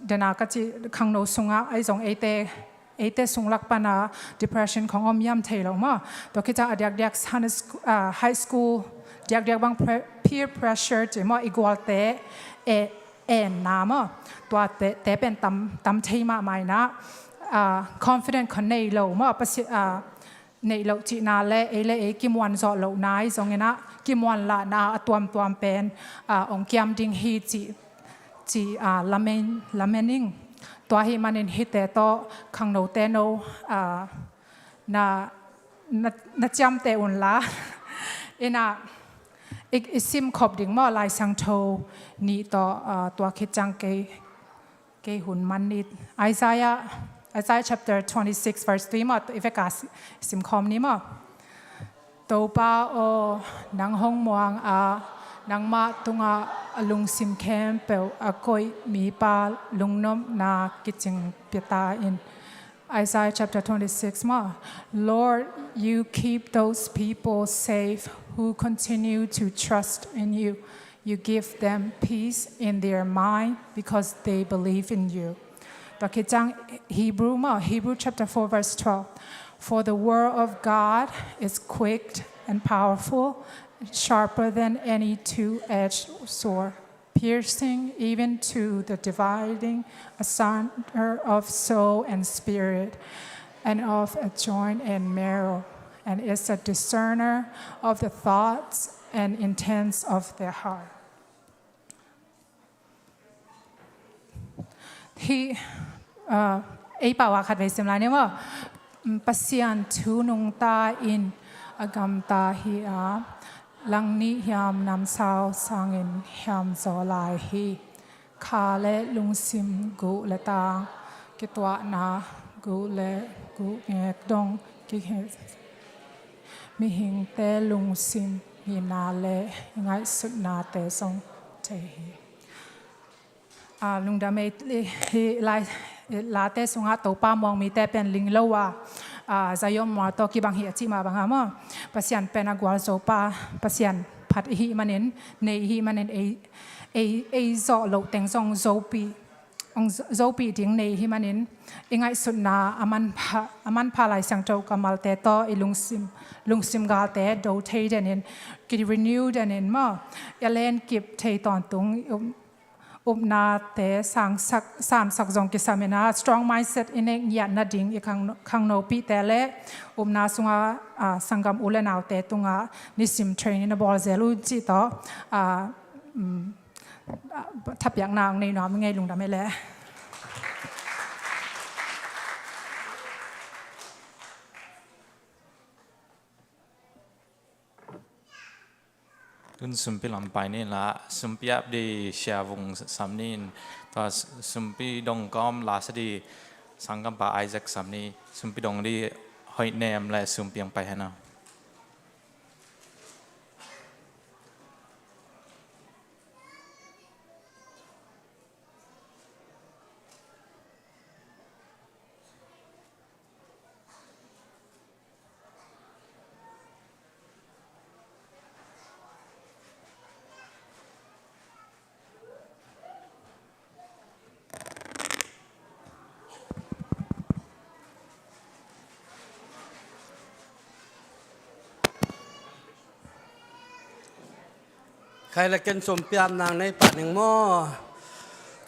dena ka ci khangno sunga ahi zong eite, eite sung lak pana depression khong om hiam thei lo maw. Tua khit ciang a diakdiak Sunday school, ah, high school diakdiak bang pre- peer pressure ci maw, i gualte e enna maw, tuate, te pen tam, tam thei mahmah ina, ah, confident khong nei lo maw, pasi, ah, neih loh cihna le ei le ei kimuan zawh lohna ahi zongin ah kimuan lahna a tuamtuam pen, ah, ong kiam ding hi cih, cih, ah, lamen, lamen ing. Tua ahih manin hihte tawh khangnote no, ah, na, na, na ciamteh unla. Ina, i, i simkhop ding maw, Lai Siangtho nih tawh, ah, tua khit ciang kei, kei hun man ni. Isaiah, Isaiah chapter twenty-six verse three maw, i veka si- simkhawm ni maw. Topa aw, nang hong muang a, nangmah tungah a lungsim khempeuh a koih mipa lungnopna kicing pia ta in. Isaiah chapter twenty-six maw. Lord, you keep those people safe who continue to trust in you. You give them peace in their mind because they believe in you. Tua khit ciang Hebrew maw, Hebrew chapter four verse twelve. For the word of God is quick and powerful, sharper than any two-edged sword, piercing even to the dividing asunder of soul and spirit, and of a joint and marrow, and is a discerner of the thoughts and intents of the heart. Hih, ah, ei pau a khatvei sim lai ni maw. Pasian thu nungta in a gamta hi a, langnih hiam namsau sangin hiam zaw lai hi. Kha le lungsim, guh le tang, kituahna, guh le guh ngek dong, kihe- mihingte lungsim, hihna le ngaihsutnate zong thei hi. Ah, lungdam ei, hih lai, late sungah Topa muang mite pen ling lo a, Zion Mual tawh kibang hi a cih mah bangah maw, Pasian pen a gualzo pa, Pasian phat i hih manin, nei i hih manin, ei, ei, ei zawh loh teng zong zopih, hong zo-, zopih ding nei i hih manin, i ngaihsutna a manpha, a manpha Lai Siangtho kammalte tawh i lungsim, lungsim galte do thei denin, ki renew denin maw, i a lenkip thei tawntung, i um, upnate sangsak, samsak zong kisam in a, strong mindset i neih ngiat nading i khang, khangnopihte le upna sunga, a, sanggam u le naute tungah nisim training na bawl zel uh cih tawh, a, um, a, thapiakna ang nei nuam ngei, lungdam ei leh. Tun sumpi lam pai ni la, sumpi ap di Sia Vung sam ni, tua sumpi dong kawm la sa di sanggampa Isaac sam ni, sumpi dong di Hoih Nem le sumpi ang pai hena. Khai le ken sumpi ap nang nei pah ning maw.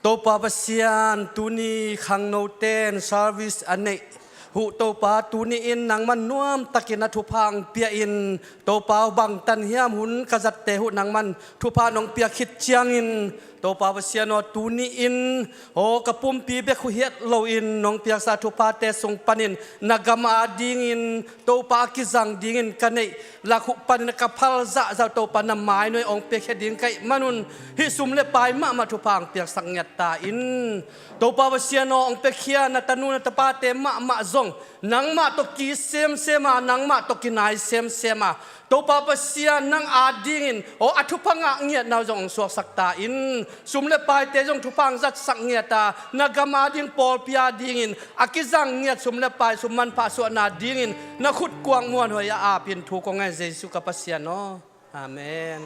Topa Pasian, tuni khangnote in service a neih uh Topa, tuni in nangman nuamtakin a thupha ang pia in, Topa, bangtan hiam hun ka zatte uh nangman thupha nong piak khit ciangin, Topa Pasian aw, tuni in, aw, ka pumpi bek uh hiat loin nong piaksa thuphate sung panin na gam adingin, Topa, a kizang dingin ka neih lak uh panin ka phal zahzah, Topa, na mai nuai hong piakhia ding ka hih manun, hih sum le pai mahmah thupha ang piaksak ngiat ta in. Topa Pasian aw, hong piakhia na tanu na tapate mahmah zong nangmah tawh ki semsem a, nangmah tawh kinai semsem a, Topa Pasian, nang adingin aw, a thupha ngah ngiatna uh zong hong suaksak ta in. Sum le paite zong thupha ang zatsak ngiat a, na gam ading pawlpi adingin a kizang ngiat sum le pai, sum manpha suahna dingin na khut kuang muanhuai a apin thu kong ngen, Jesu ka Pasian aw. Amen.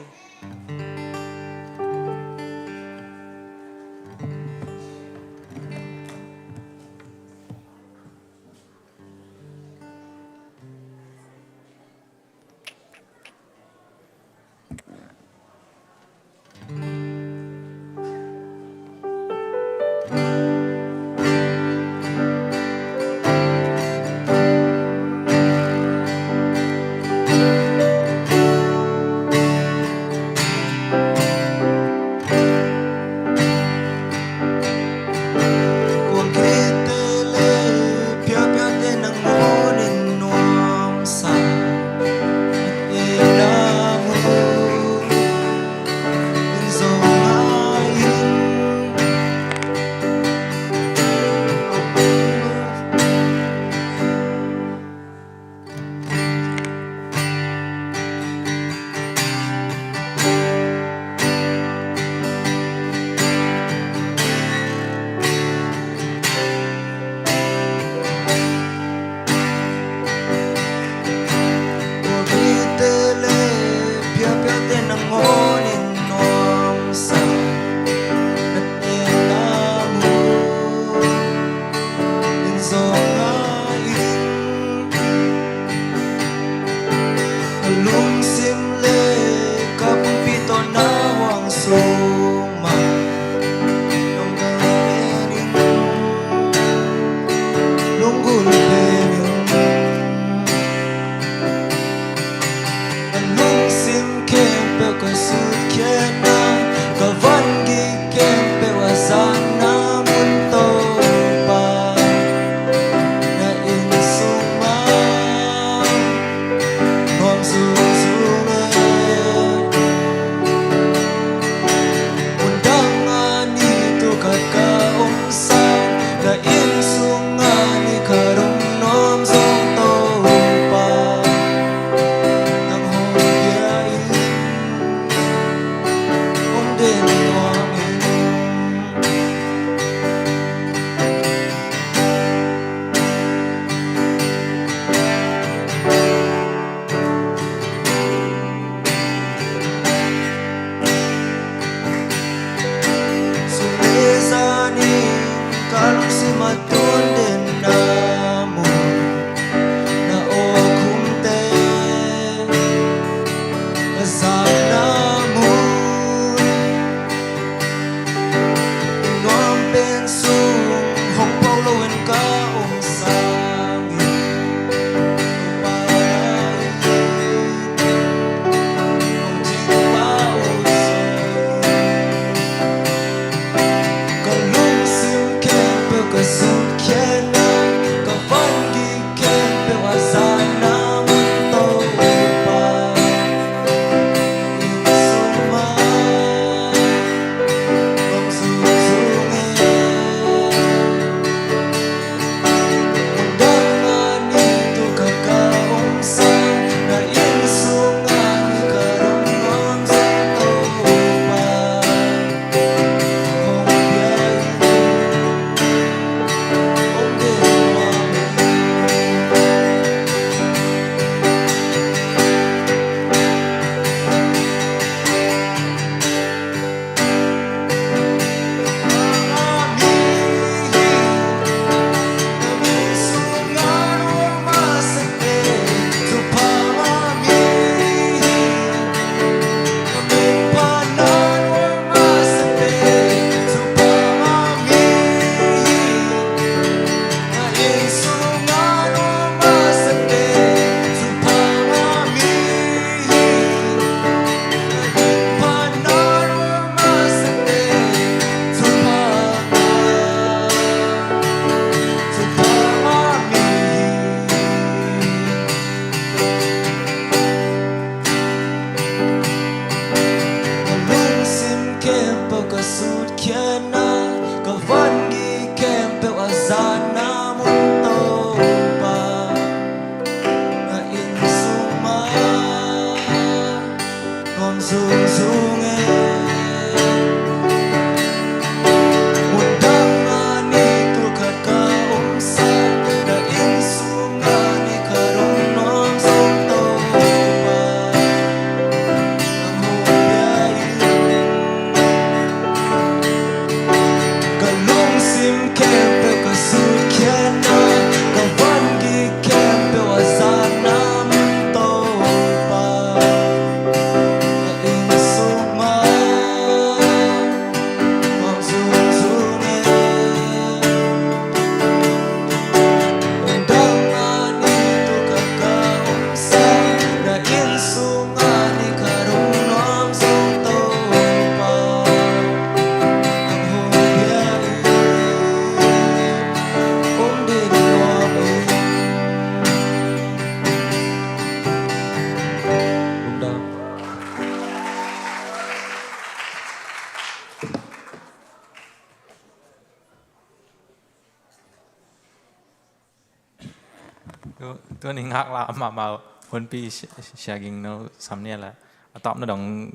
Tuni ngaklah amah mah hunpi sia, sia ging no sam nia la a tawpna dong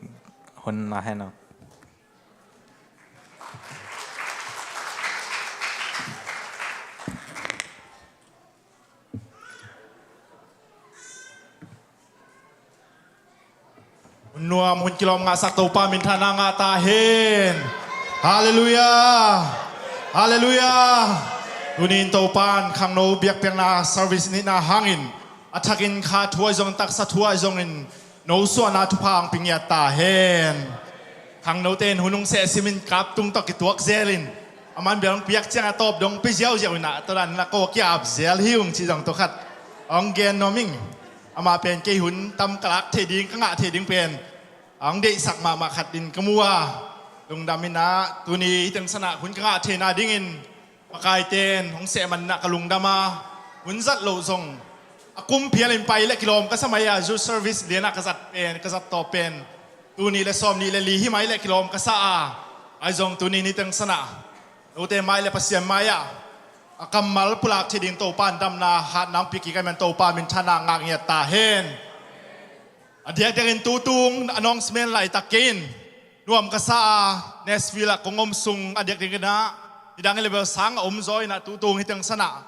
hun la hen aw. Hun nuam hun kilawm ngahsak Topa minthanna ngah ta hen. Halleluiah. Halleluiah. Tunin Topa in khangno biakpiakna service nihna hangin a thakin kha thu ahi zongin taksa thu ahi zongin no suahna thupha hong pia ngiat ta hen. Khangnote in hun hong seh simin kap tung tawh kituak zelin a man bel hong piak ciang a tawp dong pi ziauziau inah tua dan inah ko kia ap zel hi ung ci zong tua khat hong gen nuam ing. Amah pen kei hun tam ka lak thei ding ka ngah thei ding pen a hong deihsak mahmah khat in ka mu a, lungdam inah tuni hih teng sanah hun ka ngah theihna dingin pakaite in hong seh man inah ka lungdam a, hun zat loh zong a kum phial in pai le kilawm ka sa mai a, youth service lianah ka zat pen ka zat tawh pen tuni le sawm nih le li hi mai le kilawm ka sa a, ahi zong tuni hih teng sanah note mai le Pasian mai-ah a kammal pulak thei ding Topa in damna hatna hong pia kik ahih man Topa minthanna ngah ngiat ta hen. A diakdiakin tutung announcement laitak kei in nuam ka sa a, Nashville ah kong om sung a diakdiakin ah nidang level sang a om zaw inah tutung hih teng sanah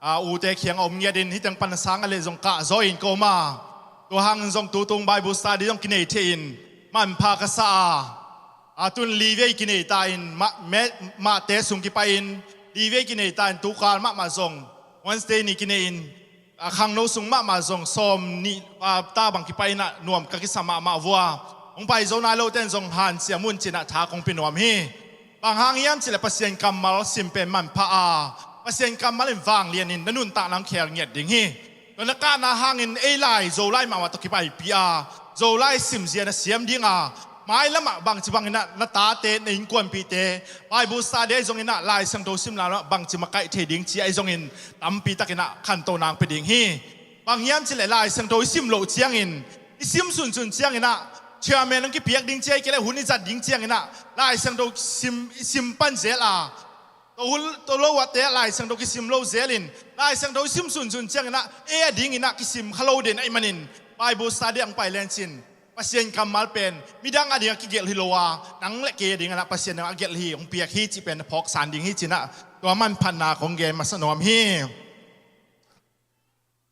a ute khiang a om ngiatin hih teng pan sang a leh zong kah zaw in ka om a, tua hangin zong tutung Bible study zong kinei thei in manpha ka sa a, a tun li vei kinei ta in mah, meh, mahte sung kipai in li vei kinei ta in tukal mahmah zong Wednesday ni kinei in a khangno sung mahmah zong sawm nih a ta bang kipai inah nuam ka kisa mahmah vua. Hong pai zo nai lote in zong hanciam un cinah tha kong pia nuam hi. Bang hang hiam cileh Pasian kammal sim pen manpha a, Pasian kammal in vanglian in na nuntakna hong khel ngiat ding hi. Tua na kahna hangin ei lai Zolai mahmah tawh kipaipi a, Zolai simzia na siam ding a, mailamah bangci bangin ah na tate na innkuanpihte Bible study ahi zongin ah Lai Siangtho simna lamah bangci makaih thei ding ci ahi zongin tampi takin ah khantohna hong pia ding hi. Bang hiam cileh Lai Siangtho i sim loh ciangin i sim sunsun ciangin ah chairman hong kipiak ding ci ahi kei leh hun i zat ding ciangin ah Lai Siangtho sim, i sim pan zel a, tua hun tua lo ahte Lai Siangtho kisim lo zelin Lai Siangtho i sim sunsun ciangin ah ei a dingin ah kisim kha lo den ahih manin Bible study hong pai lencin Pasian kammal pen midang a ding a kigelh hi lo a, nang le kei a ding a na Pasian ding a gelh hi, hong piak hi cih pen na phawk san ding hi cinah tua manphatna kong gen masa nuam hi.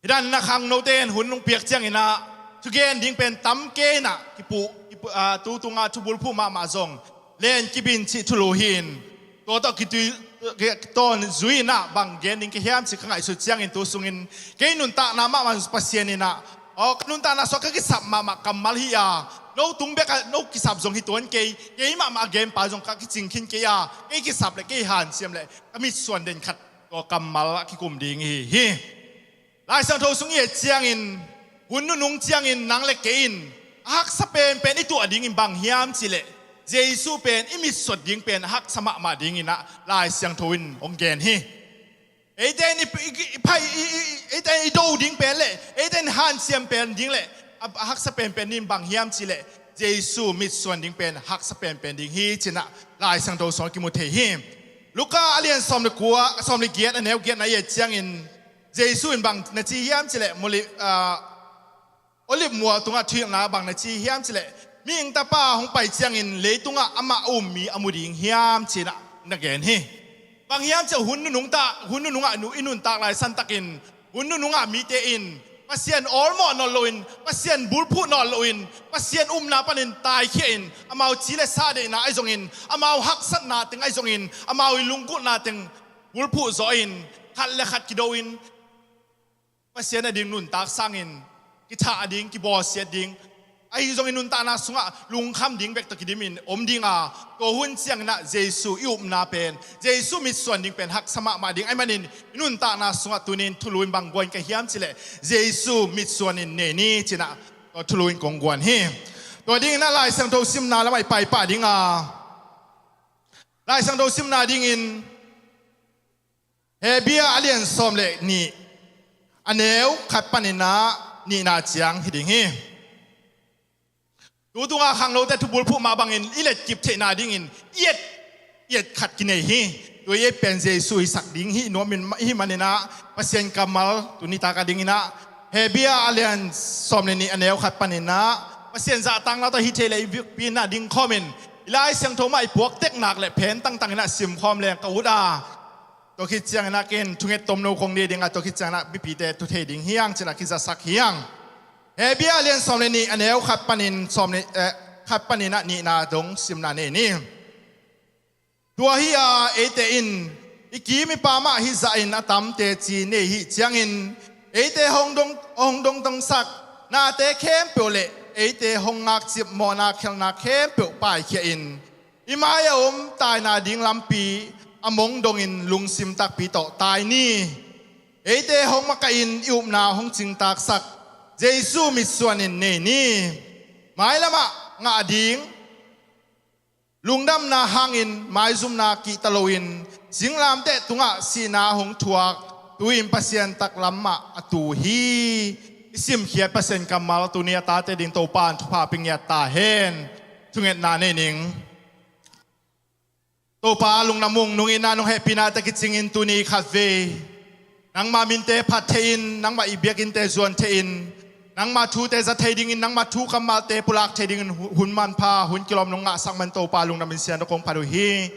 Hi dan na khangnote in hun hong piak ciangin ah thugen ding pen tam kei inah kipuh, kipuh, ah, tutunga thubulphuh mahmah zong len kibin cih thulu hi in tua tawh kitui, tawn zui inah bang gen ding ka hiam cih ka ngaihsut ciangin tu sungin kei nuntakna mahmah Pasian inah aw ka nuntakna sungah ka kisap mahmah kammal hi a, no tung bekah no kisap zong hi tuan kei, kei mahmah a genpa zong ka kicing khin kei a, kei kisap le kei hanciam le ka mitsuan den khat tua kammal a kikum ding hi hi. Lai Siangtho sung i et ciangin hun nunung ciangin nang le kei in a haksa penpen i tuah dingin bang hiam cileh Jesu pen i mitsuat ding pen a haksa mahmah dingin ah Lai Siangtho in hong gen hi. Eite in i, i, i, i, eite in i do ding pen le eite in hanciam pen ding le a, a haksa penpen ding bang hiam cileh Jesu mitsuan ding pen haksa penpen ding hi cinah Lai Siangtho sungah kimu thei hi. Luka a lian sawm le kua, sawm le giat a neu giatna i et ciangin Jesu in bang na ci hiam cileh muli, ah, Olive mual tungah thuhilhna bang na ci hiam cileh Mihing Tapa hong pai ciangin leitungah amah a um mi a mu ding hiam cinah na gen hi. Bang hiam ciah hun nunung ta, hun nunungah nu i nuntak lai santakin hun nunungah mite in Pasian awlmawh nawn loin Pasian bulphuh nawn loin Pasian upna panin taikhia in amau ci le sa deihna ahi zongin amau haksatna teng ahi zongin amau i lunggulhna teng bulphuh zawh in khat le khat kido in Pasian a ding nuntak sangin kithah a ding, kibawlsiat ding ahi zongin nuntakna sungah lungkham ding bek tawh kidimin om ding a, tua hun ciangin ah Jesu i upna pen, Jesu mitsuan ding pen haksa mahmah ding ahih manin i nuntakna sungah tunin thulu in bang guan ka hiam cileh Jesu mitsuan in nei ni cinah tua thulu in kong guan hi. Tua dingin ah Lai Siangtho simna lamah i paipah ding a, Lai Siangtho simna dingin Hebru a lian sawm le nih a neu khat panin ah nihna ciang hi ding hi. Tutunga khangnote thubulphuh mah bangin i letkip theihna dingin i et, i et khat kinei hi. Tua i et pen Jesu i sak ding hi nuam in, i hih manin ah Pasian kammal tuni taka dingin ah Hebrew a lian sawm le nih a neu khat panin ah Pasian zahtakna tawh hi thei le i vekpi in ah dingkhawm in i Lai Siangtho mah i puak tek nak le phen tangtang in ah simkhawm leng ka ut a, tua khit ciangin ah ken thunget tomno kong nei ding a, tua khit ciangin ah mipite thu thei ding hi hang ci-in ah kizasak hi hang. Hebrew a lian sawm le nih a neu khat panin sawm le, eh, khat panin ah nihna dong simna nei ni. Tua hi a, eite in i kim i pam ah hih zahin a tam teci nei i hih ciangin eite hong dong, hong dongdongsak nate khempeuh le eite hong ngakcip mawhna khelhna khempeuh paikhia in i mai a om taina ding lampi a mong dongin lungsim takpi tawh tai ni. Eite hong makaih in i upna hong cingtaksak Jesu mitsuan in nei ni. Mailam ah ngah ding lungdamna hangin maizumna kihta loin singlamteh tungah sihna hong thuak tu-in Pasian taklam mah a tu hi. I simkhiat Pasian kammal tuni a tate ding Topa in thupha pia ngiat ta hen. Thungetna nei ning. Topa, lungdam ung, nung itna nung hehpihna tawh kicingin tuni khatvei nangmah minte phat thei-in, nangmah i biakinnte zuan thei-in, nangmah thute za thei dingin, nangmah thu kammalte pulak thei dingin hu-, hun manpha, hun kilawm nong ngahsak man Topa, lungdamin siangtho kong phat uh hi.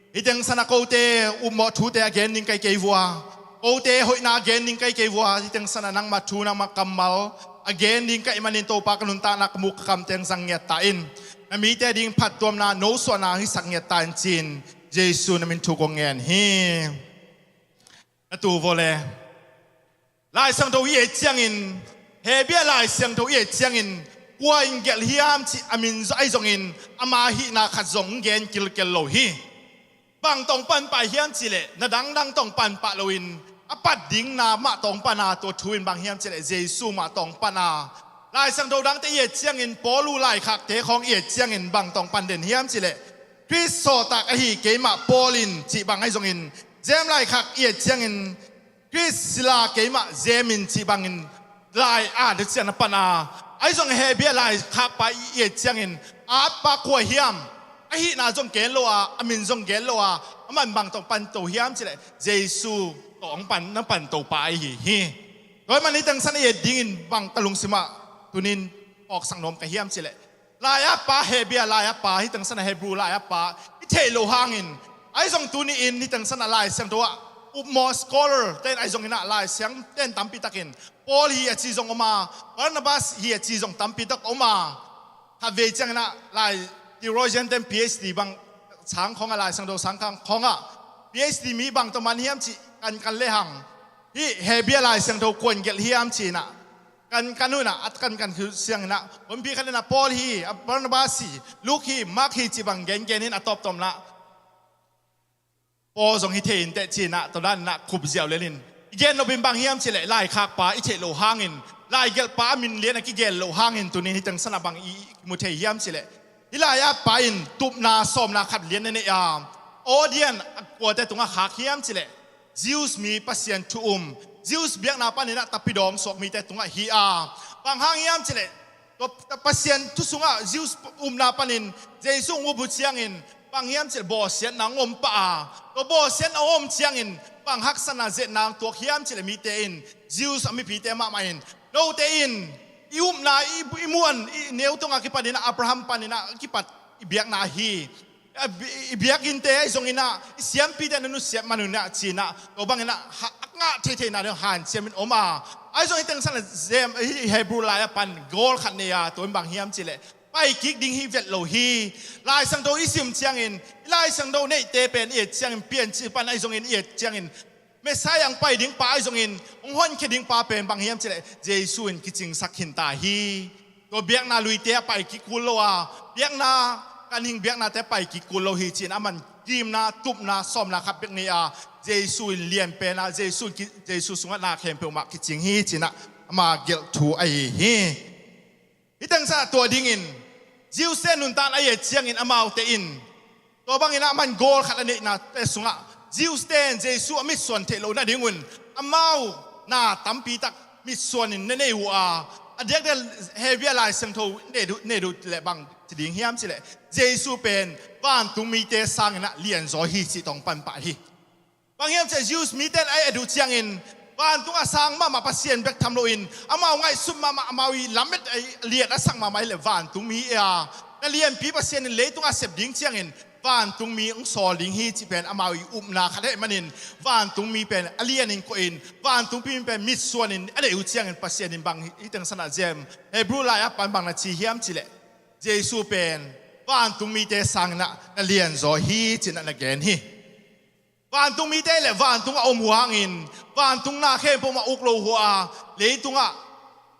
Hih teng san ah kote upmawh thute a gen ding ka hi kei vua, kote hoihna a gen ding ka hi kei vua, hih teng san ah nangmah thu, nangmah kammal a gen ding ka hih manin Topa, ka nuntakna, ka muk, ka kam teng zang ngiat ta in, na mite ding phattuamna, nosuahna hong hisak ngiat ta in ci-in Jesu na min thu kong ngen hi. Na tu vawle. Lai Siangtho i et ciangin, Hebrew Lai Siangtho i et ciangin, kua in gelh hiam cih a min zo-, ahi zongin, ama hihna khat zong hong gen kilkel lo hi. Bang tawh hong pan pah hiam cih leh, na dangdang tawh hong pan pah loin, a pat ding na mah tawh hong pan a, tua thu in bang hiam cih leh, Jesu mah tawh hong pan a. Lai Siangtho dangte i et ciangin, Paul uh laikhakte khawng i et ciangin, bang tawh hong pan den hiam cih leh, Khrist sawltak ahi keimah Paul in cih bang ahi zongin, James laikhak i et ciangin, Khrist sila keimah James in cih bangin lai a, a deuh ciang na pan a. Ahi zong Hebrew laikhakpa i et ciangin, a atpa kua hiam, a hihna zong gen lo a, a min zong gen lo a, aman bang tawh hong pan to hiam cih leh, Jesu tawh hong pan, na pan topa ahi hi. Tua ahih manin hih teng san i et dingin bang ka lungsim ah tuni-in phawksak nuam ka hiam cih leh, lai-atpa, Hebrew lai-atpa, hih teng san ah Hebrew lai-atpa i theih loh hangin, ahi zong tuni-in hih teng san ah Lai Siangtho ah upmawh scholar ten ahi zongin ah Lai Siangtho ten tampi takin Paul hi a ci zong om a, Barnabas hi a ci zong tampi tak om a, khatvei ciangin ah lai theologian ten P H D bang sang khawng ah, Lai Siangtho sang khawng ah P H D mi bang tawh man hiam cih kankan lehang, hih Hebrew Lai Siangtho kua in gelh hiam ci-in ah kankan uh in ah, a kankan uh ciangin ah, honpi khat in ah Paul hi, a Barnabas hi, Luke hi, Mark hi cih bang gengen in a tawptawp in ah Paul zong hi thei inteh ci-in ah, tua dan in ah khup ziau lel in. I gen nop in bang hiam cih leh, laikhakpa i theih loh hangin, laigelhpa a min lian a kigen loh hangin, tuni-in hih teng san ah bang i, i mu thei hiam cih leh, hih lai-atpa in tupna sawmna khat lian na nei a, audience a kuate tungah khak hiam cih leh, Jews mi Pasian thu um, Jews biakna panin ah tapidawng suak mite tungah hi a, bang hang hiam cih leh, tua Pasian thu sungah Jews upna panin Jesu hong up uh ciangin bang hiam cih leh bawlsiatna hong om pah a, tua bawlsiatna hong om ciangin bang haksatna, zeetna hong tuak hiam cih leh, mite in, Jews a mipite mahmah in, note in i upna, i, i muan, i neu tungah kipanin ah, Abraham panin ah kipat i biakna hi. A bi-, i biakinnte ahi zongin ah, i siampite na nusiat man un ah ci-in ah, tua bangin ah ha-, a ngah theitheina ding hanciam in om a. Ahi zong hih teng san ah James, hih Hebrew lai-atpa in goal khat nei a, tua in bang hiam cih leh, pai kik ding hi vet lo hi. Lai Siangtho i sim ciangin, i Lai Siangtho neihte pen i et ciangin, Piancil pan ahi zongin i et ciangin, Messiah hong pai dingpa ahi zongin, hong honkhia dingpa pen bang hiam cih leh, Jesu in kicingsak khin ta hi. Tua biakna luite ah pai kik kul lo a, biakna, ganhing biaknate ah pai kik kul lo hi ci-in, aman kimna, tupna sawmna khat bek nei a, Jesu in lianpen a, Jesu in ki-, Jesu sungah na khempeuh mah kicing hi ci-in ah, ama gelh thu ahi hi. Hih teng san ah tua dingin, Jews te nuntakna i et ciangin amaute in, tua bangin ah aman goal khat a neihnate sungah, Jews te in Jesu a mitsuan theih loh nadingun, amau na tampi tak mitsuan in na nei uh a, a diakdiak Hebrew Lai Siangtho nei duh, nei duh leh bang ci ding hiam cih leh, Jesu pen vantung mite sangin ah lianzaw hi cih tawh hong pan pah hi. Bang hiam cih leh Jews mite in a et uh ciangin, Vantung a sang mahmah Pasian bek tham loin amau ngaihsut mahmah, amau i lamet a lian a sak mahmah hileh vantungmi hi a, na lianpi Pasian in leitung a sep ding ciangin vantungmi hong sawl ding hi cih pen amau i upna khat ahih manin vantungmi pen a lianin kohin, vantungmi pen mitsuanin a neih uh ciangin Pasian in bang hih teng sanah zem, Hebrew lai-at pan bang na ci hiam cihleh, Jesu pen vantungmite sanginah na lianzaw hi cinah na gen hi. Vantungmite le vantung a om uh hangin vantung na khempeuh mah uk lo uh a, leitungah,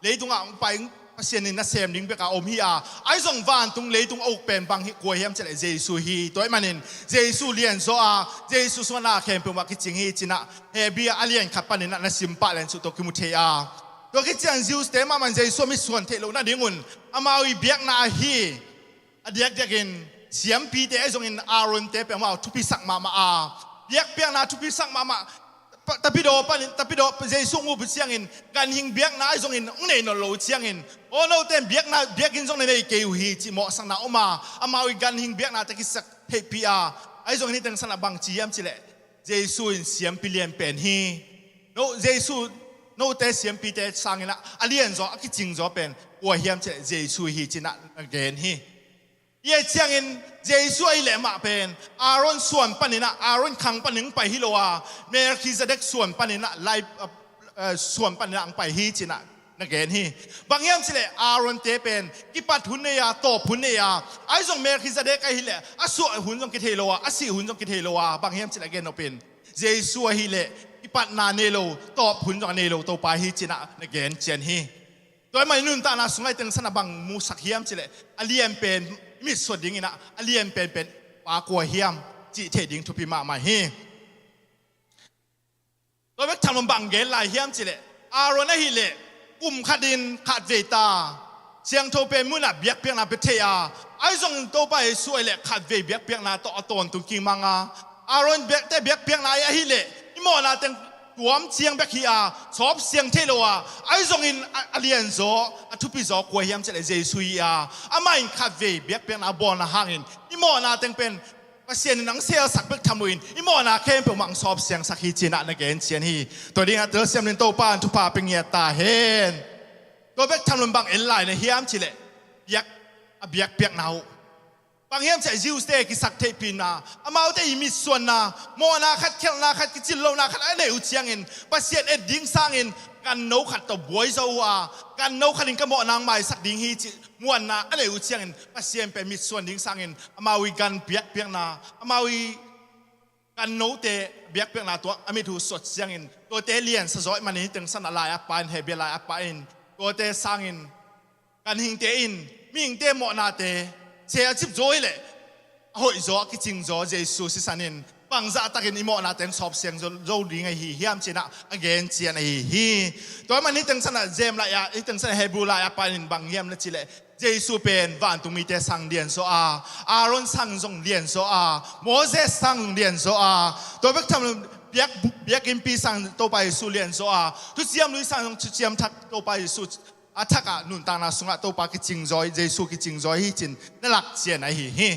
leitungah hong pai Pasian in na sem ding bek a om hi a, ahi zong vantung leitung a uk pen bang hi, kua hiam cihleh Jesu hi. Tua ahih manin Jesu lianzaw a, Jesu sungah na khempeuh mah kicing hi cinah Hebrew a lian khat paninah na simpah len suh tawh kimu thei a. Tua khit ciang Jews-te mahmah in Jesu a mitsuan theih loh nadingun amau i biakna ahi a diakdiakin siampite ahi zongin Aaron-te peuhmah thupisak mahmah a, biakpiakna thupisak mahmah. Tapidaw panin, tapidaw Jesu hong up uh ciangin ganhing biakna ahi zongin hong nei nawn lo uh ciangin, aw, note in biakna, biakinn zong na nei kei uh hi cih mawhsakna om a, amau i ganhing biaknate kisak theihpih a, ahi zongin hih teng sanah bang ci hiam cihleh, Jesu in siampi lian pen hi. No, Jesu, note siampite sanginah a lianzaw, a kicingzaw pen kua hiam cihleh Jesu hi cinah na gen hi. Hih ciangin Jesu ahih leh mah pen Aaron suan paninah, Aaron khang panin hong pai hi lo a, Melchizedek suan paninah lai, a, a, suan paninah hong pai hi cinah na gen hi. Bang hiam cihleh Aaron-te pen kipat hun nei a, tawp hun nei a, ahi zong Melchizedek ahih leh a suah hun zong kithei lo a, a sih hun zong kithei lo a, bang hiam cihleh gen nopin Jesu ahih leh kipatna nei lo, tawp hun zong a nei lo Topa hi cinah na gen cian hi. Tua ahih manin nuntakna sungah hih teng sanah bang musak hiam cihleh, a lian pen i mitsuan dinginah a lian penpen pa kua hiam cih theih ding thupi mahmah hi. Tua bek tham loin bang gen lai hiam cihleh, Aaron ahih leh kum khatin khatvei ta siangtho pen munah biakpiakna pia thei a, ahi zongin Topa Jesu ahih leh khatvei biakpiakna tawh a tawntung kimang a, Aaron biak, te biakpiakna ahih leh i mawhna teng tuam ciang bek hi a, sawp siang thei lo a, ahi zongin a, a lianzaw, a thupizaw kua hiam cihleh Jesu hi a, amah in khatvei biakpiakna a bawlna hangin i mawhna teng pen Pasian in hong selsak bek tham loin i mawhna khempeuh mah hong sawp siangsak hi cinah na gen cian hi. Tua dingah telsiam dingin Topa in thupha pia ngiat ta hen. Tua bek tham loin bang en lai na hiam cihleh, biak, a biakpiakna uh. Bang hiam cihleh Jews-te kisak theihpihna, amaute i mitsuanna, mawhna khat, khialhna khat, kicin lohna khat a neih uh ciangin Pasian et ding sangin ganno khat tawh buai zo uh a, ganno khat in ka mawhna hong maisak ding hi cih muanna a neih uh ciangin Pasian pen mitsuan ding sangin amau i gan biakpiakna, amau i gannote biakpiakna tuak a mit uh sot ciangin tuate liansa zaw ahih manin hih teng sanah lai-at pa in, Hebrew lai-at pa in tuate sangin ganhingte in mihingte mawhnate seh a cip zaw hileh a hoih zaw, a kicing zaw Jesu sisan in bangzahtakin i mawhnate hong sawp siang zo, zo ding ahi hiam cinah a gen cian ahi hi. Tua ahih manin hih teng sanah zem lai-ah, hih teng sanah Hebrew lai-at pa in bang hiam na cihleh, Jesu pen vantungmite sang lianzaw a, Aaron sang zong lianzaw a, Moses sang zong lianzaw a, tua bek tham loin biak, biakinnpi sang Topa Jesu lianzaw a, thuciam lui sang zong thuciam thak Topa Jesu a thakah nuntakna sungah Topa kicing zaw, Jesu kicing zaw hi cin na lak cian ahi hi.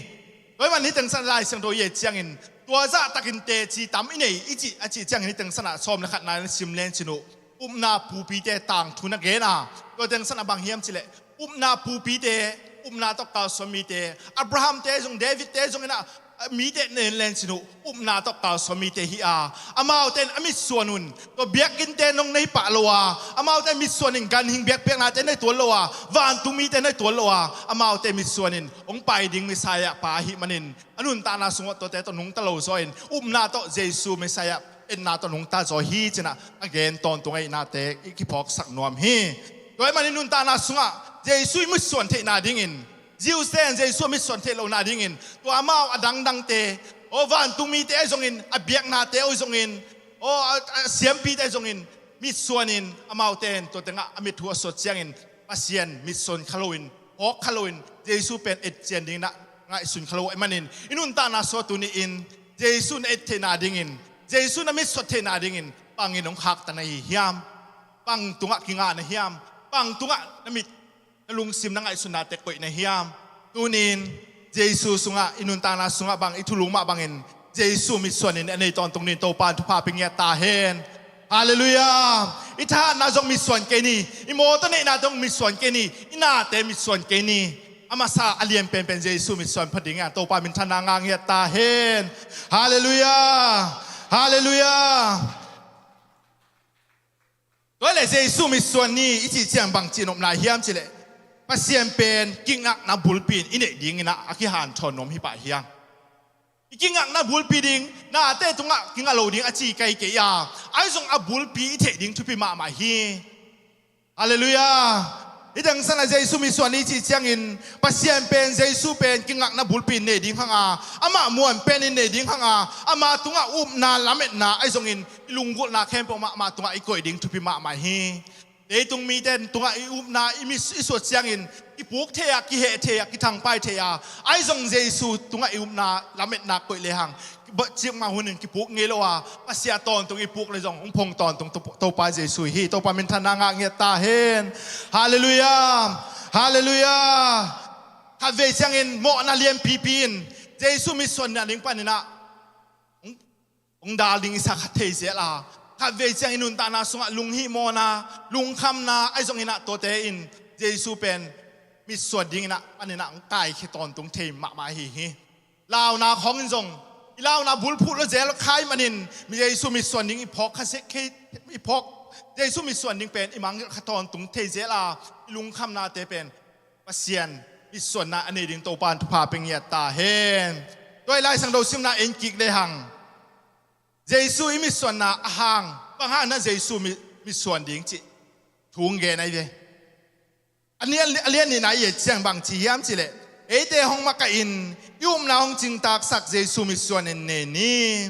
Tua ahih manin hih teng sanah Lai Siangtho i et ciangin tua zahtakin teci tam i nei i cih, a cih ciangin hih teng sanah sawm le khatna na sim len cin uh, upna pupite tangthu na gen a, tua teng sanah bang hiam cihleh, upna pupite, upna tawh kalsuan mite, Abraham-te zong, David-te zong inah, a, mite nen len cin uh, upna tawh kalsuan mite hi a, amaute in a mitsuan un, tua biakinnte nong nei pah lo a, amaute mitsuan in ganhing biakpiaknate nei tuan lo a, vantungmite nei tuan lo a, amaute mitsuan in hong pai ding Messiah pa ahih manin a nuntakna sungah tuate tawh nungta lo zaw in upna tawh Jesu Messiah etna tawh nungta zaw hi cinah a gen tawntung ahihnate i kiphawksak nuam hi. Tua ahih manin nuntakna sungah Jesu i mitsuan theihna dingin, Jews-te in Jesu a mitsuan theih lohna dingin tua amau a dangdangte, aw, vantungmite ahi zongin, a biaknate ahi zongin, aw, a, a siampite ahi zongin mitsuanin amaute in tua tengah a mit uh a sot ciangin Pasian mitsuan kha loin, hawk kha loin, Jesu pen et cian dingin ah ngaihsun kha lo ahih manin i nuntakna sungah tuni-in Jesu na et theihna dingin, Jesu na mitsuan theihna dingin bangin hong khaktan na hi hiam? Bang tungah kinga na hiam? Bang tungah na mit, na lungsim, na ngaihsutnate koih na hiam? Tuni-in Jesu sungah, i nuntakna sungah bang i thulu mah bangin Jesu mitsuanin a nei tawntung dingin Topa in thupha pia ngiat ta hen. Halleluiah. I thahatna zong mitsuan kei ni. I mawtaw neihna zong mitsuan kei ni. I nate mitsuan kei ni. A masa a lian penpen Jesu mitsuan pha ding a, Topa minthanna ngah ngiat ta hen. Halleluiah. Halleluiah. Tua le Jesu mitsuan ni i cih ciang bang cih nopna hiam cileh, Pasian pen kingakna bulpi in i neih dingin ah a kihanthawn nuam hi pah hiang. I kingakna bulpi ding, nate tungah kingak lo ding a ci kei kei a, ahi zong a bulpi i theih ding thupi mahmah hi. Halleluiah. Hih teng san a Jesu mitsuan ni cih ciangin Pasian pen, Jesu pen kingakna bulpi in nei ding hang a, amah muan pen in nei ding hang a, ama tungah upna lametna ahi zongin i lunggulhna khempeuh mah ama tungah i koih ding thupi mahmah hi. Leitung mite tungah i upna i mi, i suat ciangin kipuk thei a, kiheh thei a, kithangpai thei a, ahi zong Jesu tungah i upna lametna koih lehang, cikmah hunin kipuk ngei lo a, Pasian tawntung i puk le zong hong phong tawntung To, Topa Jesu hi. Topa minthanna ngah ngiat ta hen. Halleluiah. Halleluiah. Khatvei ciangin mawhna lianpipi in Jesu mitsuanna ding panin ah hong, hong dal ding i sa kha thei zel a, khatvei ciang i nuntakna sungah lunghihmawhna, lungkhamna ahi zongin ah tuate in Jesu pen mitsuan dingin ah panin ah hong kaikhia tawntung thei mahmah ahi hi. Launa khawngin zong i launa bulphuh lo zel kha ahih manin Jesu mitsuan ding i phawk kha sek, i phawk, Jesu mitsuan ding pen i mang kha tawntung thei zel a, i lungkhamnate pen Pasian mitsuanna a nei ding Topa in thupha pia ngiat ta hen. Tua i Lai Siangtho simna en kik lehang, Jesu i mitsuanna a hang, bang hang na Jesu mi, mitsuan ding cih thu hong gen ahi ve. A lian, a lian nihna i et ciang bang ci hiam cileh, eite hong makaih in i upna hong cingtaksak Jesu mitsuan in nei ni.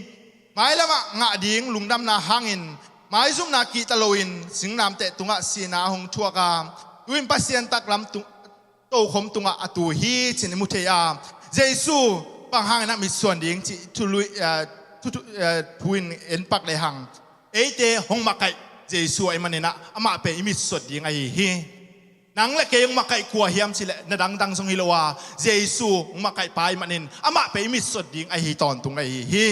Mailamah ngah ding lungdamna hangin maizumna kihta loin singlamteh tungah sihna a hong thuak a, tu-in Pasian taklam tung, tokhom tungah a tu hi ci-in i mu thei a, Jesu bang hangin ah mitsuan ding cih thului, eh, thu, thu, eh, thu in en pak lehang, eite hong makaih Jesu ahih manin ah amah pen i mitsuat ding ahi hi. Nang le kei hong makaih kua hiam cileh, na dangdang zong hi lo a, Jesu hong makaih pa ahih manin amah pen i mitsuat ding ahi tawntung ahi hi.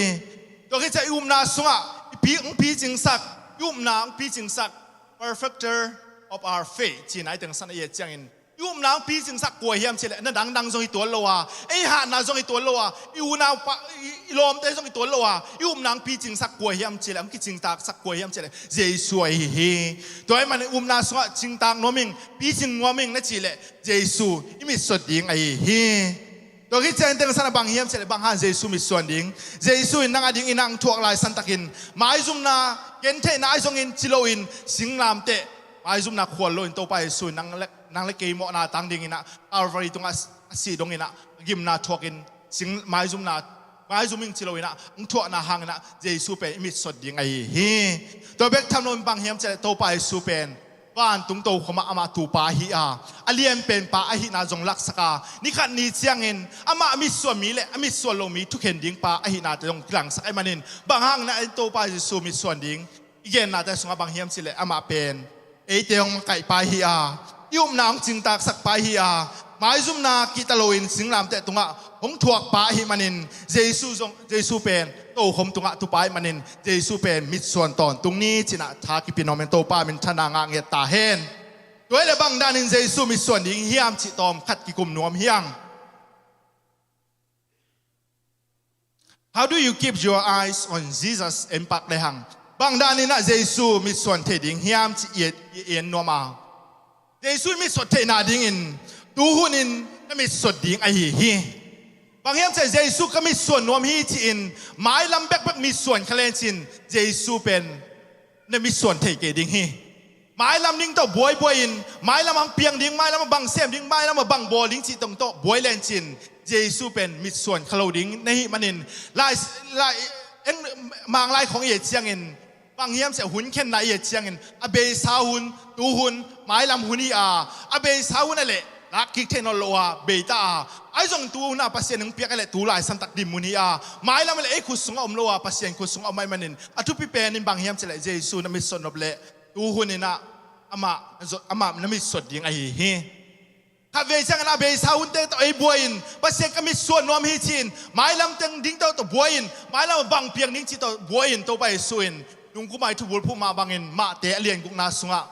Tua khit ciang i upna sungah i pi, hong picingsak, i upna hong picingsak, perfecter of our faith ci-in a i teng san a i et ciangin, i upna hong picingsak kua hiam cileh, na dangdang zong hi tuan lo a, ei hatna zong hi tuan lo a, i unau pa, i, i lawmte zong hi tuan lo a, i upna hong picingsak kua hiam cileh, hong kicingtaksak kua hiam cileh, Jesu ahi hi. Tua ahih manin upna sungah cingtak nuam ing, picing nuam ing na cihleh, Jesu i mitsuat ding ahi hi. Tua khit ciang i teng san a bang hiam cileh, bang hang Jesu mitsuan ding? Jesu in nang a dingin ah hong thuak lai santakin maizumna, gentheihna ahi zongin ci loin singlamteh maizumna khual loin Topa Jesu in nang le, nang le kei mawhna tang dingin ah Calvary tungah a sih dongin ah a gimna thuakin sing, maizumna, maizum ing ci loin ah hong thuakna hangin ah Jesu pen i mitsuat ding ahi hi. Tua bek tham loin bang hiam cileh, Topa Jesu pen vantung tokhom ah amah tupa ahi a, a lianpen pa ahihna zong laksak a, nikhat ni ciangin amah a mitsuan mi le a mitsuan lo mi thukhen ding pa ahihnate zong kilangsak ahih manin, bang hangin ah Topa Jesu mitsuan ding i gennate sungah bang hiam cileh, amah pen eite hong makaih pa ahi a, i upna hong cingtaksak pa ahi a, maizumna kihta loin singlamteh tungah hong thuak pa ahih manin, Jesu zong, Jesu pen tokhom tungah tupa ahih manin Jesu pen mitsuan tawntung ni ci-in ah tha kipia nuam ing. Topa minthanna ngah ngiat ta hen. Tua hi leh bang danin Jesu mitsuan ding hiam cih tawm khat kikum nuam hiang. How do you keep your eyes on Jesus? En pak lehang, bang danin ah Jesu mitsuan thei ding hiam cih i en, i en nuam a. Jesu i mitsuat theihna dingin tu hunin na mitsuat ding ahi hi. Bang hiam cih leh, Jesu ka mitsuan nuam hi ci-in mailam bekbek mitsuan kha lecin Jesu pen na mitsuan thei kei ding hi. Mailam ding tawh buaibuai in, mailam ah hong piang ding, mailam ah bang sem ding, mailam ah bang bawl ding cih tawh buai lecin Jesu pen mitsuan kha lo ding na hih manin, lai, lai, eng, Manglai khawng i et ciangin, bang hiam cih leh, hun khenna i et ciangin, a beisa hun, tu hun, mailam hun hi a, a beisa hun ah leh lak kik thei nawn lo a, bei ta a, ahi zong tu hun ah Pasian hong piak ah leh tu lai santak dinmun hi a, mailam ah leh ei khut sungah om lo a, Pasian khut sungah om ahih manin, a thupi penin bang hiam cih leh, Jesu na mitsuat nop leh tu hunin ah amah, amah na mitsuat ding ahi hi. Khatvei ciangin a beisa hunte tawh ei buai in, Pasian ka mitsuan nuam hi ci-in, mailam teng ding tawh buai in, mailam ah bang piang ding cih tawh buai in, Topa Jesu in Lungkum a i thubulphuh mah bangin Mate a lian gukna sungah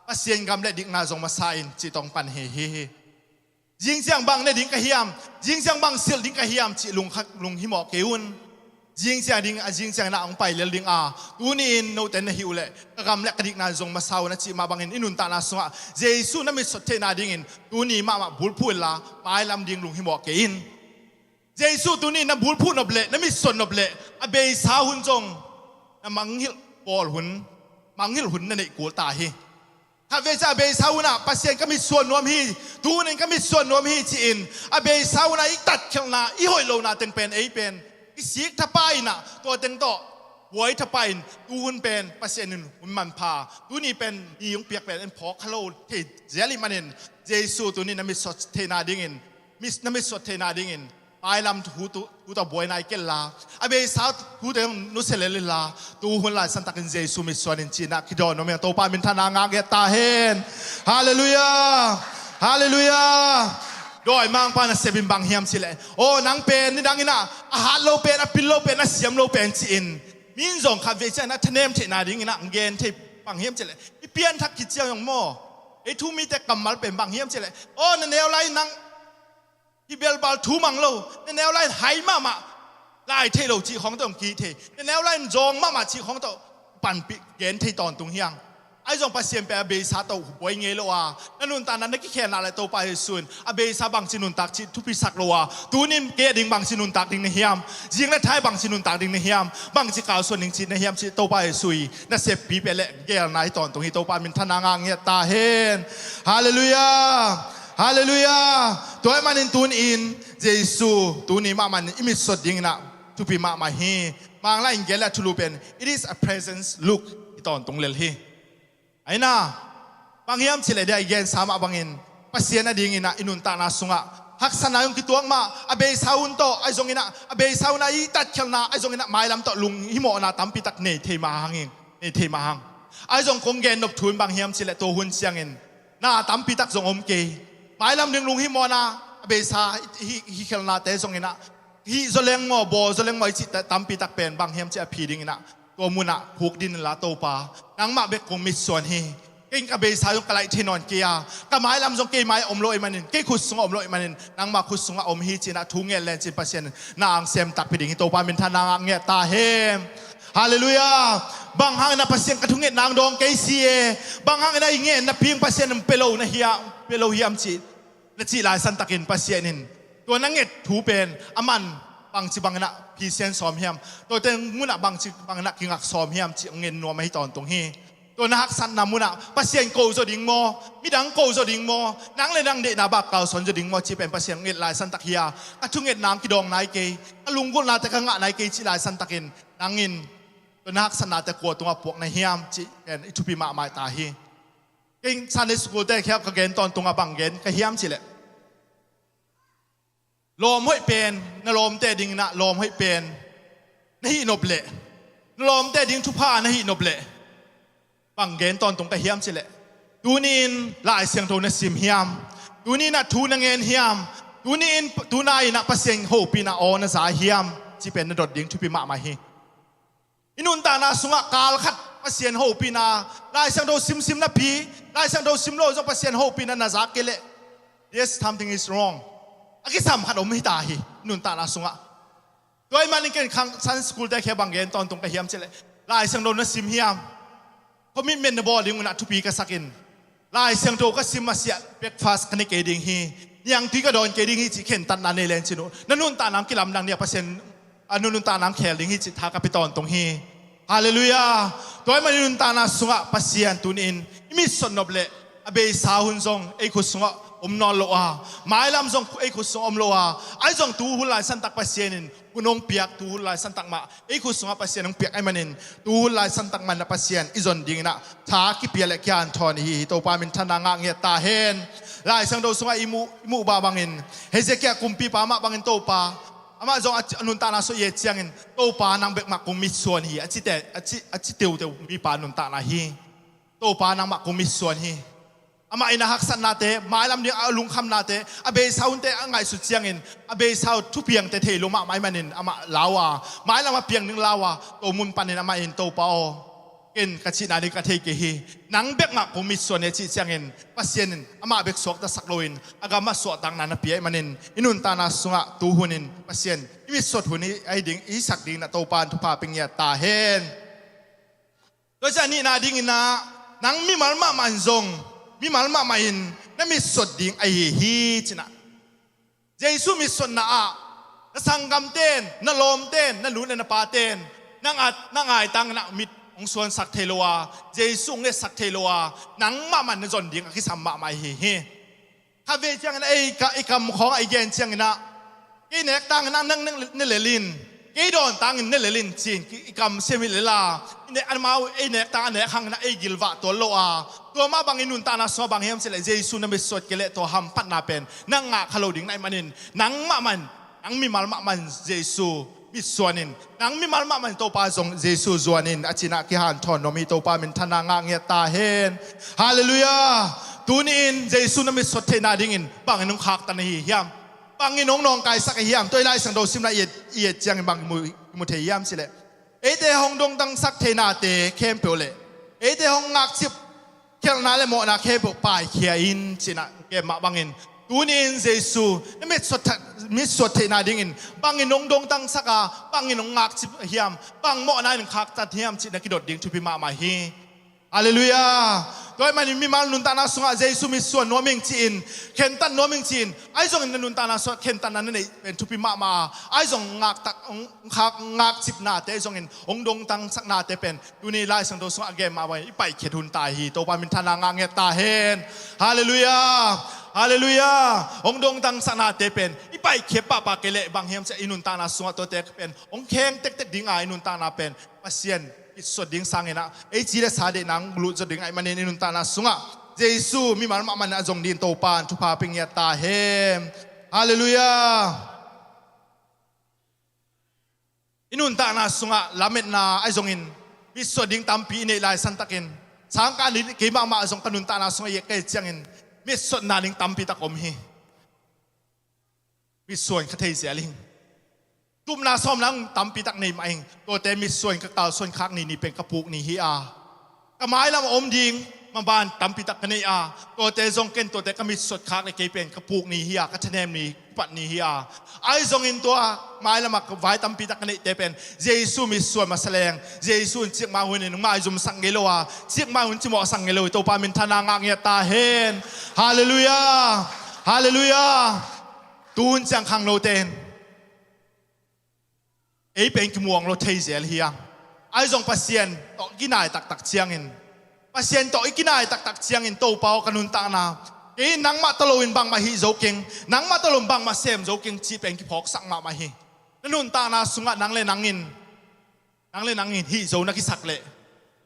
Pasian gam le dikna zong masa in cih tawh pan hi hi hi. Zingciang bang ne ding ka hiam, zingciang bang silh ding ka hiam cih lung, lunghimawh kei un. Zingciang ding a zingciang na hong pai lel ding a, tuni-in note na hih uh leh ka gam le ka dikna zong masa un a cih mah bangin i nuntakna sungah Jesu na mitsot theihna dingin tuni mahmah bulphuh inla, mailam ding lunghimawh kei in. Jesu tuni na bulphuh nop leh na mitsot nop leh a beisa hun zong na mangngilh pawl hun, mangngilh hun na neih kul ta hi. Khatvei ciang a beisa hunah Pasian ka mitsuan nuam hi, tu hunin ka mitsuan nuam hi ci-in a beisa hunah i tatkhialhna, i hoih lohna teng pen ei pen i sik thapa inah tua teng tawh buai thapa in tu hun pen Pasian in hun manpha, tuni pen ni hong piak pen en phawk kha lo thei zial ih manin Jesu tuni na mitsot theihna dingin, mit, na mitsot theihna dingin mailam thu tu, thu tawh buaina i kel la, a beisa thu teng nusia lel inla, tu hun laisantakin Jesu mitsuan in cinah kidawn nuam hi. Topa minthanna ngah ngiat ta hen. Halleluiah. Halleluiah. Dawimangpa nasep in bang hiam cileh, aw nang pen nidang inah a hat lo pen, a pil lo pen, a siam lo pen ci-in mi in zong khatvei ciang a thanem theihna ding inah gen thei. Bang hiam cileh, i pianthak khit ciang zong maw, ei thu mite kammal pen bang hiam cileh, aw na neu lai nang hi belbal thu mang lo, na neu lai hai mahmah, lai thei lo cih khawng tawh hong kih thei, na neu lai zawng mahmah cih khawng tawh panpih gen thei tawntung hiang. Ahi zong Pasian pen a beisa tawh buai ngei lo a, na nuntakna na kikhelna le Topa Jesu in a beisa bangci nuntak cih thupisak lo a, tunin kei a ding bangci nuntak ding na hiam, zing le thai bangci nuntak ding na hiam, bangci kalsuan ding cih na hiam cih Topa Jesu i naseppi pia le gelna hi tawntung hi. Topa minthanna ngah ngiat ta hen. Halleluiah. Halleluiah. Tua ahih manin tunin Jesu tuni mahmah in i mitsot ding inah thupi mahmah hi. Manglai in gen le a thulu pen, it is a presence look hi tawntung lel hi. Aina, bang hiam cileh dia i gensa mah bangin Pasian a ding inah i nuntakna sungah haksatna zong kituak mah, a beisa hun tawh ahi zong inah, a beisa hun a i tatkhialhna ahi zong inah mailam tawh lunghimawhna tampi tak nei thei mah hang hi, nei thei mah hang. Ahi zong kong gen nop thu in bang hiam cileh tua hun ciangin na tampi tak zong om kei. Mailam ding lunghimawhna, a beisa hi, hi, hi khelnate zong inah, hih zaw leng maw, bawl zaw leng maw i cih tampi tak pen bang hiam cih a phi ding inah tua munah khuk din inla, Topa nangmah bek kong mitsuan hi. Kei ka beisa zong ka laih thei nawn kei a, ka mailam zong kei mai om lo ahih manin, kei khut sungah om lo ahih manin nangmah khut sungah om hi cinah thu ngen len cin Pasian in na ang sem takpi ding hi. Topa minthanna ngah ngiat ta hen. Halleluiah. Bang hang inah Pasian ka thungetna ang dawng kei si e, bang hang inah i ngen napi ang Pasian in pia lo na hiam, pia lo hiam cih na cih laisantakin Pasian in tua na nget thu pen a man bangci bang inah phisian sawm hiam, tua teng munah bangci bang inah kingak sawm hiam cih ngen nuam ahi tawntung hi. Tua na haksatna munah Pasian ko zaw ding maw, midang ko zaw ding maw, nang le nang deihna bak kalsuan zaw ding maw cih pen Pasian nget laisantak hi a, ka thungetna ang kidawng nai kei, ka lunggulhnate ka ngah nai kei cih laisantakin nang in tua na haksatnate kua tungah puak na hiam cih pen i thupi mahmah ta hi. Kei Sunday school te khiau ka gen tawntungah bang gen ka hiam cileh, lawm hoih pen, na lawmte ding inah lawm hoih pen na hih nop leh, na lawmte ding thupha na hih nop leh, bang gen tawntung ka hiam cileh, tuni-in Lai Siangtho na sim hiam, tuni inah thu na ngen hiam, tuni-in, tuna inah Pasian hopihna aw na za hiam cih pen na dot ding thupi mahmah hi. I nuntakna sungah kal khat Pasian hopihna, Lai Siangtho simsim napi, Lai Siangtho sim lo zong Pasian hopihna na zak kei leh, yes, something is wrong. A kisam khat om hi ta hi i nuntakna sungah. Tua ahih manin ken khang Sunday school te khia bang gen tawntung ka hiam cileh, Lai Siangtho na sim hiam, commitment na bawl ding unah thupi ka sakin, Lai Siangtho ka sim masiah breakfast ka ne kei ding hi, niangtui ka dawn kei ding hi cih khentatna nei len cin uh, na nuntakna ang kilamdang ding a Pasian a nuntakna ang khel ding hi cih tha ka pia tawntung hi. Halleluiah. Tua ahih manin nuntakna sungah Pasian tuni-in i mitsot nop leh a beisa hun zong ei khut sungah om nawn lo a, mailam zong ei khut sungah om lo a, ahi zong tu hun laisantak Pasian in hun hong piak, tu hun laisantak mah ei khut sungah Pasian hong piak ahih manin tu hun laisantak manna Pasian i zon ding inah tha kipia le kihanthawn hi hi. Topa minthanna ngah ngiat ta hen. Lai Siangtho sungah i muh, i muh bah bangin Hezekiah kumpipa mah bangin Topa, amah zong a nuntakna sungah i et ciangin Topa nang bek mah kong mitsuan hi a cite, a ci, a ci teuteu mipa nuntakna hi. Topa nangmah kong mitsuan hi. Amah in a haksatnate, mailam ding a lungkhamnate, a beisa hunte a ngaihsut ciangin a beisa uh thupiangte thei lo mahmah ahih manin amah lau a, mailam a piang ding lau a, tua mun panin amah in Topa aw, ken ka cihna ding ka thei kei hi. Nang bek mah kong mitsuan hi a cih ciangin Pasian in amah bek suaktasak loin a gam a suahtakna na pia ahih manin i nuntakna sungah tu hunin Pasian i mitsuat hun hi ahi ding i sak dingin a Topa in thupha pia ngiat ta hen. Tua ciang a nihna dingin ah nang mimal mahmah in zong mimal mahmah in na mitsuat ding ahi hi cinah. Jesu mitsuatna ah na sanggamten, na lawmten, na nu le na paten na ngat na ngaitangin ah mit hong suansak thei lo a, Jesu hong etsak thei lo a, nang mahmah na zon ding a kisam mahmah ahi hi. Khatvei ciangin ah ei ka i kam khawng ah i gen ciangin ah kei nek tangin ah nang nang na lel in, kei dawn tangin na lel in ci-in i kam sem hi lel a, i nek amau ei nek tang a nek hangin ah ei gilvah tuan lo a, tua mah bangin nuntakna sungah bang hiam cileh Jesu na mitsuat kei leh tua hamphatna pen nang ngah kha lo ding na hih manin nang mahmah in, nang mimal mahmah in Jesu mitsuan in, nang mimal mahmah in Topa zong Jesu zuan in a cinah kihanthawn nuam hi. Topa minthanna ngah ngiat ta hen. Halleluiah. Tuni-in Jesu na mitsuat theihna dingin bangin hong khaktan ahi hiam? Bangin hong nawngkaisak ahi hiam? Tua i Lai Siangtho simna i et, i et ciangin bang i mu, i mu thei hiam cileh eite hong dongtangsak theihnate khempeuh le eite hong ngakcip khialhna le mawhna khempeuh paikhia in cinah gen mah bangin tuni-in Jesu na mitsuat, mitsuat theihna dingin bangin hong dongtangsak a, bangin hong ngakcip hiam, bang mawhna in khaktan hiam cih na kidot ding thupi mahmah hi. Halleluiah. Tua ahih manin mimal nuntakna sungah Jesu mitsuan nuam ing ci-in, khentat nuam ing ci-in, ahi zongin na nuntakna sungah khentatna na neih pen thupi mahmah a, ahi zong ngaktak, ngak, ngakcipnate ahi zongin hong dongtangsaknate pen tuni Lai Siangtho sungah a gen mah bangin i paihkhiat hun ta hi. Topa minthanna ngah ngiat ta hen. Halleluiah. Halleluiah. Hong dongtangsaknate pen i paihkhiat pahpah kei leh bang hiam ciah i nuntakna sungah tuate pen hong kheng tektek ding a, i nuntakna pen Pasian mitsuat ding sangin ah ei ci le sa deihna hong lut zaw ding ahih manin i nuntakna sungah Jesu mimal mahmah in a zong dingin Topa in thupha pia ngiat ta hen. Halleluiah. I nuntakna sungah lametna ahi zongin mitsuat ding tampi i neih lai santakin sangkah ni kei mahmah zong ka nuntakna sungah i et ka et ciangin mitsuatna ding tampi tak om hi. Mitsuan ka thei zel ing. Tupna sawmna tampi tak nei mah ing. Tuate mitsuan ka kalsuan khak ni ni pen ka puk ni hi a, ka mailam a om ding maban tampi tak ka nei a, tuate zong ken tuate ka mitsuat khak le kei pen ka puk ni hi a, ka thanem ni, ka pat ni hi a. Ahi zongin tua mailam a vai tampi tak ka neihte pen Jesu mitsuan masa leng Jesu in cikmah hunin hong maizumsak ngei lo a, cikmah hun cimawhsak ngei lo hi. Topa minthanna ngah ngiat ta hen. Halleluiah. Halleluiah. Tu hun ciang khangnote in ei pen kimuang lo thei zel hi a, ahi zong Pasian tawh kinai taktak ciangin, Pasian tawh i kinai taktak ciangin Topa aw ka nuntakna kei nangmah tawh loin bangmah hih zo keng, nangmah tawh loin bangmah sem zo keng cih pen kiphawksak mahmah hi. Na nuntakna sungah nang le nangin, nang le nangin hih zo na kisak leh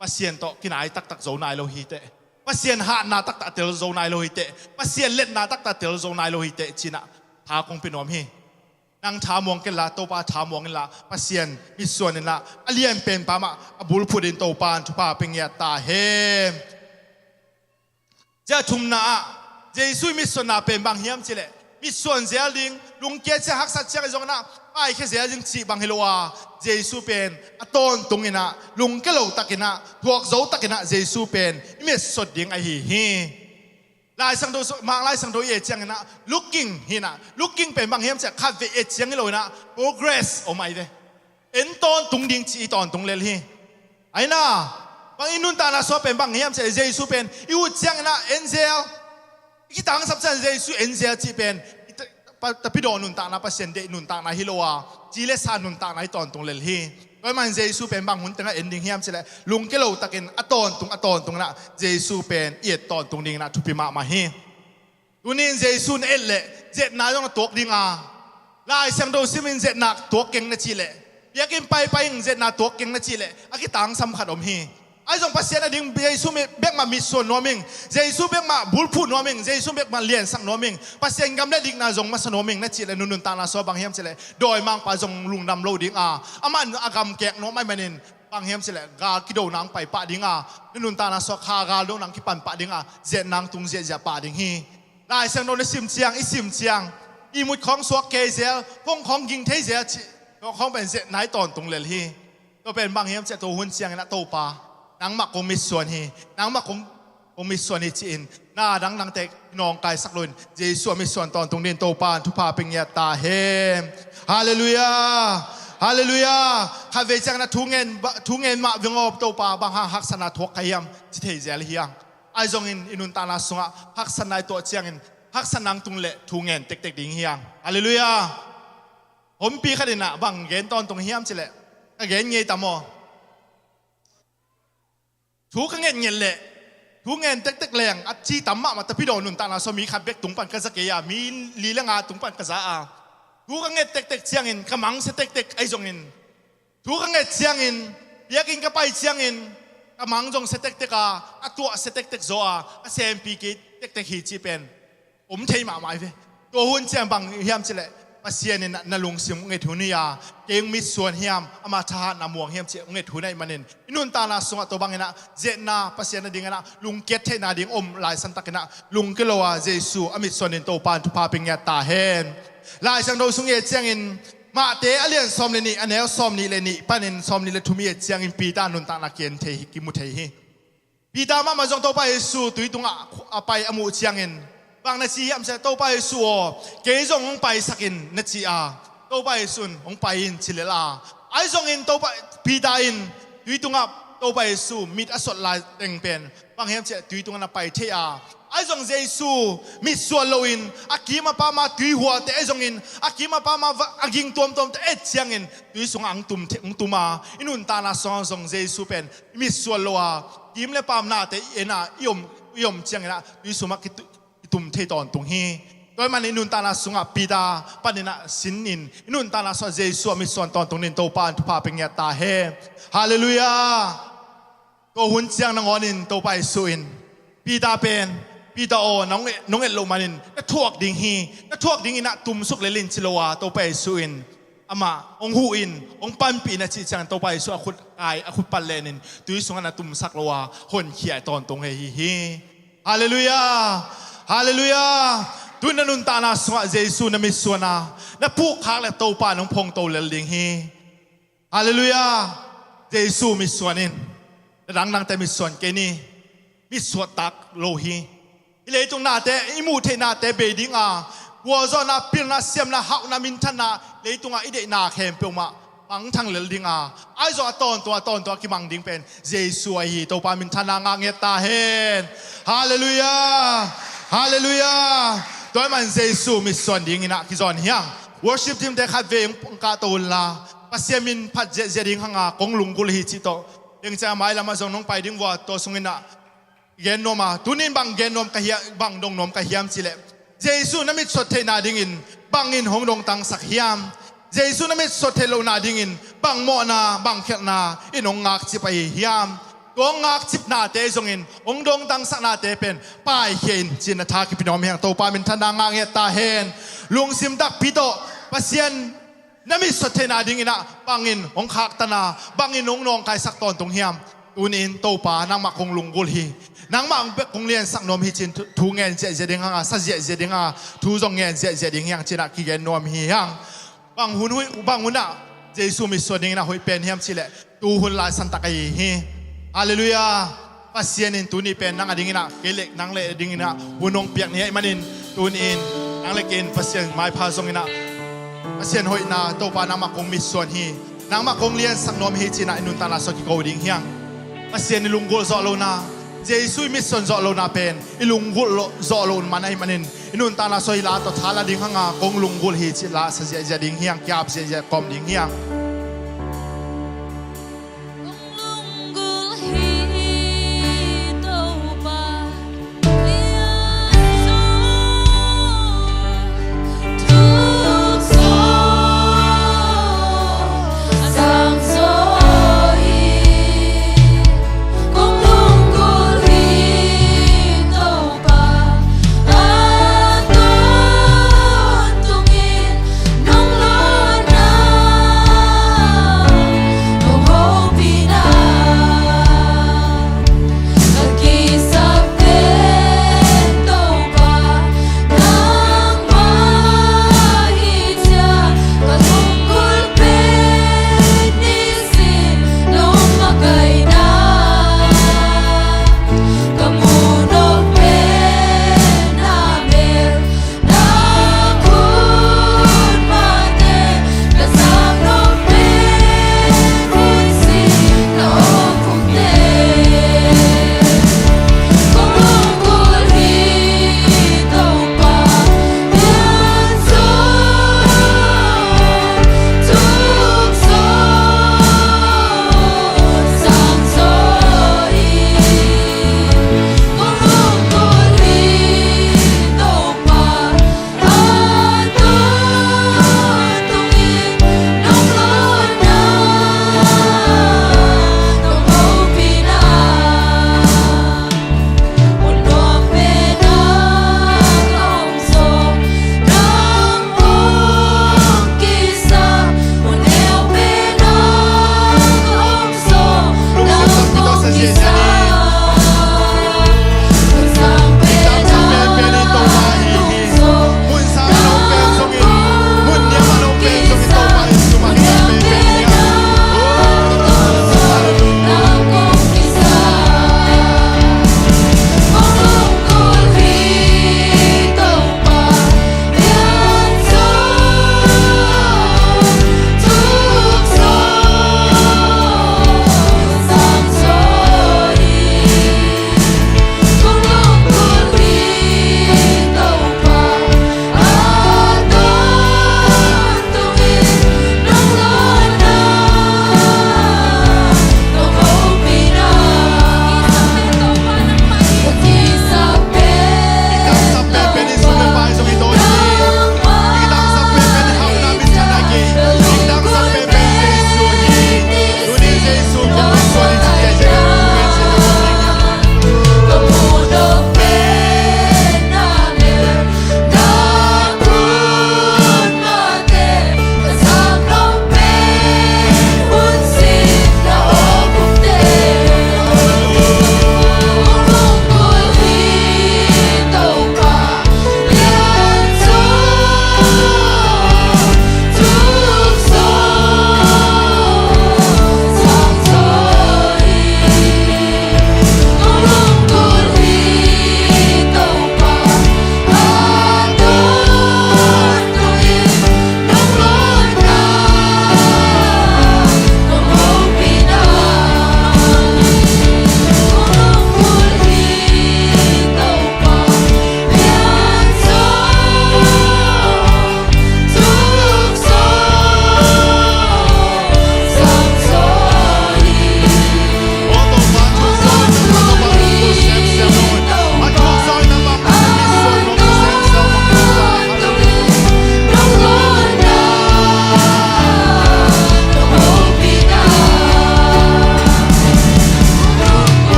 Pasian tawh kinai taktak zo nai lo hi teh. Pasian hatna taktak tel zo nai lo hi teh. Pasian letna taktak tel zo nai lo hi teh cinah tha kong pia nuam hi. Nang tha muang kenla, Topa tha muang inla, Pasian mitsuan inla, a lianpen pa mah a bulphutin Topa in thupha pia ngiat ta hen. Cia thumna ah Jesu i mitsuanna pen bang hiam cileh mitsuan zel ding, lungkia ciang haksat ciang i zongin ah paikhia zel ding cih bang hi lo a, Jesu pen a tawntung inah lungkia lo takinah thuak zo takinah Jesu pen i mitsuat ding ahi hi. Lai Siangtho su-, Mark Lai Siangtho i et cianginah looking hinah, looking pen bang hiam ciah khatvei et ciang hi lo inah progress om ahi ve. En tawntung ding ci i tawntung lel hi. Aina bang i nuntakna sua pen bang hiam ciah Jesu pen i ut cianginah en zel, i kitangsap ciang Jesu en zel cih pen i ta-, pa-, tapidaw nuntakna, Pasian deih nuntakna hi lo a, ci le sa nuntakna i tawntung lel hi. Tua hi man Jesu pen bang hun tengah en ding hiam cileh lungkia lo takin a tawntung a tawntung inah Jesu pen i et tawntung dinginah thupi mahmah hi. Tunin Jesu na et leh zetna zong na tuak ding a, Lai Siangtho simin zetna tuak keng na cih leh, biakinn paipai in zetna tuak keng na cih leh a kitangsam khat om hi. Ahi zong Pasian a ding Jesu mi-, bekmah mitsuan nuam ing, Jesu bekmah bulphuh nuam ing, Jesu bekmah liansak nuam ing, Pasian gam le dikna zong masa nuam ing na cih leh nuntakna sua bang hiam cileh dawimangpa zong lungdam lo ding a, amah a gam kek nuam ahih manin bang hiam cileh gal kidona hong pai pah ding a, na nuntakna sua kha gal dona hong kipan pah ding a, zetna hong tung ziahziah pah ding hi. Lai Siangtho na sim ciang, i sim ciang, ihmut khawng suak kei zel, phone khawng ging thei zel cih, tua khawng pen zetna i tawntung lel hi. Tua pen bang hiam ciah tua hun cianginah Topa Nangmah kong mitsuan hi, nangmah kong, kong mitsuan hi ci-in na dangdangte nawngkaisak loin Jesu a mitsuan tawntung dingin Topa in thupha pia ngiat ta hen. Halleluiah. Halleluiah. Khatvei ciangin a thu ngen, thu ngen mah veng aw Topa, bang hang haksatna thuak ka hiam ci thei zel hi hang. Ahi zongin i nuntakna sungah haksatna i tuah ciangin haksatna hong tung leh thu ngen tektek ding hi hang. Halleluiah. Hompi khat in ah bang gen tawntung hiam cileh, ka gen ngei tam aw. Thu ka ngetnget leh thu ngen tektek leng a ci tam mahmah, tapi daw nuntakna sua mi khat bek tung pan ka za kei a, mi li le nga tung pan ka za a. Thu ka nget tektek ciangin ka mangsia tektek ahi zongin, thu ka nget ciangin, biakinn ka pai ciangin ka mang zong sia tektek a, a tuah sia tektek zaw a, a sempi kei tektek hi cih pen om thei mahmah hi ve. Tua hun ciang bang hiam cileh, Pasian in na lungsim hong et hun hi a, kei hong mitsuan hiam, ama thahatna muang hiam cih hong et hun ahih manin i nuntakna sungah tua bangin ah ziatna, Pasian a dingin ah lungkiat theihna ding om laisan takin ah lungkia lo a, Jesu a mitsuan in Topa in thupha pia ngiat ta hen. Lai Siangtho sung i et ciangin Mate a lian sawm le nih, a neu sawm nih le nih panin sawm nih le thum i et ciangin Peter nuntakna kimu thei hi. Peter mahmah zong Topa Jesu tui tungah a pai a muh ciangin bang na ci hiam cileh, Topa Jesu aw, kei zong hong paisak in na ci a, Topa Jesu in hong pai in ci lel a. Ahi zongin Topa, Peter in tui tungah Topa Jesu mit a sot lai teng pen bang hiam cileh tui tungah na pai thei a. Ahi zong Jesu mitsuan loin a kim a pam a tui hualte ahi zongin a kim a pam a ging tuamtuamte et ciangin tui sungah hong tum a, i nuntakna sungah zong Jesu pen i mitsuan lo a, kim le pam nate i en a, i om, i om ciangin ah tui sungah kitum thei tawntung hi. Tua ahih manin i nuntakna sungah Peter panin ah sin in i nuntakna sungah Jesu a mitsuan tawntung dingin Topa in thupha pia ngiat ta hen. Halleluiah. Tua hun ciang nangawnin Topa Jesu in Peter pen, Peter aw, nong et, nong et loh manin na thuak ding hi, na thuak dingin ah tumsuk lel in ci lo a, Topa Jesu in amah hong huh in, hong panpih in a cih ciangin Topa Jesu a khut kai, a khut pan lenin tui sungah na tumsak lo a, honkhia tawntung hi hi. Halleluiah. Halleluiah. Tun na nuntakna sungah Jesu na mitsuan a, na pukkhak le Topa in hong phongto lel ding hi. Halleluiah. Jesu mitsuan in na dangdangte mitsuan kei ni. Mitsuat tak lo hi. I leitung nate, i muh theih nate bei ding a, gualzawhna, pilna, siamna, hauhna, minthanna, leitungah i deihna khempeuh mah mangthang lel ding a, ahi zong a tawntung a tawntung a kimang ding pen Jesu ahi hi. Topa minthanna ngah ngiat ta hen. Halleluiah. Halleluiah. Tua ahih man Jesu mitsuan dingin ah kizawn hi hang. Worship team te khatvei hong kahto unla, Pasian min phat ziahziah ding hang a, kong lunggulh hi cih tawh, dengcia mailamah zong nong pai ding vua, tua sungin ah gen nuam a, tunin bang gen nuam ka hiam, bang dong nuam ka hiam cileh, Jesu na mitsuat theihna dingin bangin hong dongtangsak hiam? Jesu na mitsuat theih lohna dingin bang mawhna, bang khialhna in hong ngakcip ahi hiam? Tua hong ngakcipnate zongin hong dongtangsaknate pen paikhia in ci-in a tha kipia nuam hi hang. Topa minthanna ngah ngiat ta hen. Lungsim takpi tawh Pasian na mitsuat theihna dingin ah bangin hong khaktan a, bangin hong nawngkaisak tawntung hiam? Tuni-in Topa nangmah kong lunggulh hi, nangmah bek kong liansak nuam hi ci-in thu, thu ngen ziahziah ding hang a, sa ziahziah ding hang a, thu zong ngen ziahziah ding hi hang ci-in ah kigen nuam hi hang. Bang hun, bang hun ah Jesu mitsuan dingin ah hoih pen hiam cileh, tu hun laisan tak ahi hi. Halleluiah. Pasian in tuni pen nang a dingin ah, kei le nang le dingin ah hun hong piak ni ahih manin, tuni-in nang le kei in Pasian maipha zongin ah, Pasian hoihna, Topa nangmah kong mitsuan hi, nangmah kong liansak nuam hi ci-in ah i nuntakna sungah kiko ding hi hang. Pasian i lunggulh zawh lohna, Jesu i mitsuan zawh lohna pen i lunggulh zawh loh man ahih manin, i nuntakna sungah hih la tawh tha la ding hang a, kong lunggulh hi cih la sa ziahziah ding hi hang, ki-ap ziahziah kawm ding hi hang.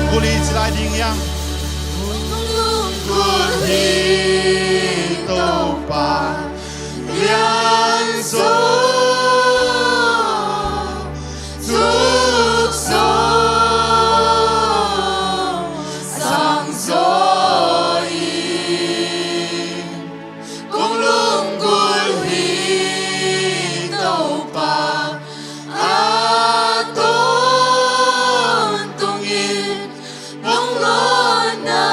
Kuli ci lai ding hiam? Lunggulh hi Topa, lianzaw, tukzaw, sangzaw in. Kong lunggulh hi Topa, a tawntungin nong lawnna,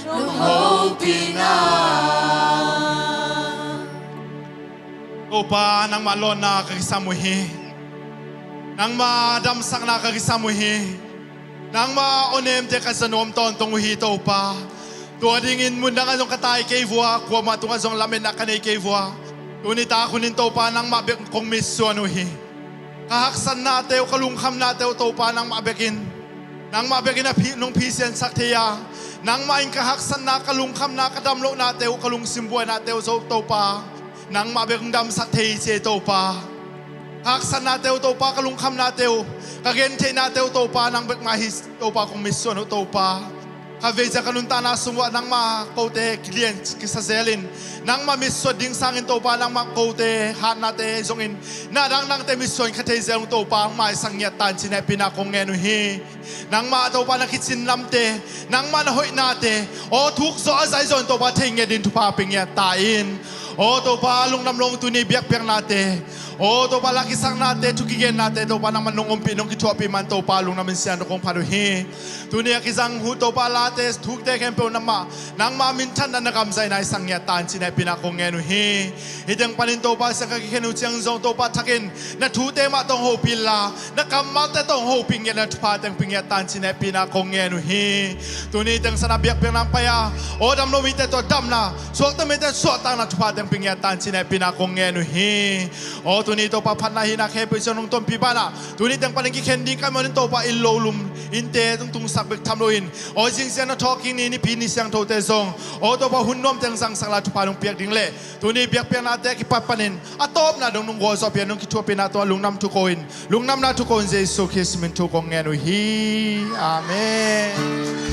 nong hopihna. Topa, nangmah lawnna ka kisam uh hi. Nangmah damsakna ka kisam uh hi. Nangmah awnemte ka za nuam tawntung uh hi Topa. Tua dingin mundang ah zong ka tai kei vua, kuamah tungah zong lametna ka nei kei vua. Tuni tak hunin Topa nangmah bek kong mitsuan uh hi. Ka haksatnate uh, ka lungkhamnate uh Topa nangmah bekin, nangmah bekin a phi, nong phisiansak thei a, nangmah in ka haksatna, ka lungkhamna, ka damlohnate uh, ka lungsim buainate uh Zo Topa, nangmah bek hong damsak thei ci ei Topa. Ka haksatnate uh Topa, ka lungkhamnate uh, ka gentheihnate uh Topa, nang bek mah hi Topa kong mitsuan uh Topa. Khatvei ciang ka nuntakna sung uah nangmah kote kilian kisa zelin, nangmah mitsuan ding sangin Topa, nangmah kote hatnate zongin na dangdangte mitsuan kha thei zelin Topa hong maisak ngiat tan ci-in hehpihna kong ngen uh hi. Nangmah Topa na kicin lamte, nangmah na hoihnate, aw thuk zawh a zai zawh in Topa thei ngiat ding thupha pia ngiat ta in. Aw Topa, lungdam lo ung, tuni biakpiaknate, aw Topa la kisaknate, thu kigennate Topa nangmah nong ompih nong kithuahpih man Topa lungdam in siangtho kong phat uh hi. Tuni a kizang uh Topa late, thute khempeuh nangmah, nangmah minthanna na gam zah in hong maisak ngiat tan ci-in hehpihna kong ngen uh hi. Hih teng panin Topa siang ka kikhen uh ciang zong Topa thakin na thute mah tawh hong hopih inla, na kammalte tawh hong hopih ngiat, na thupha teng pia ngiat tan ci-in hehpihna kong ngen uh hi. Tuni teng san a biakpiakna hong pai a, aw damlo mite tawh damna, suakta mite suahtakna thupha teng pia ngiat tan ci-in hehpihna kong ngen uh hi. Aw tuni Topa phatna hihna khempeuh ciang nong tonpih banah tuni teng panin kikhen ding ka hih manin Topa inn lo lum, innte tungtungsak bek tham loin, aw zingziang na thawhkik ni, Nipi ni siangthote zong aw Topa hun nuam teng zangsak la thupha nong piak ding le tuni biakpiaknate a kipat panin a tawpna dong nong gualzawhpih a nong kithuahpihna tungah lungdam thu ko-in, lungdamna thu ko-in Jesu Khrist min thu kong ngen uh hi. Amen.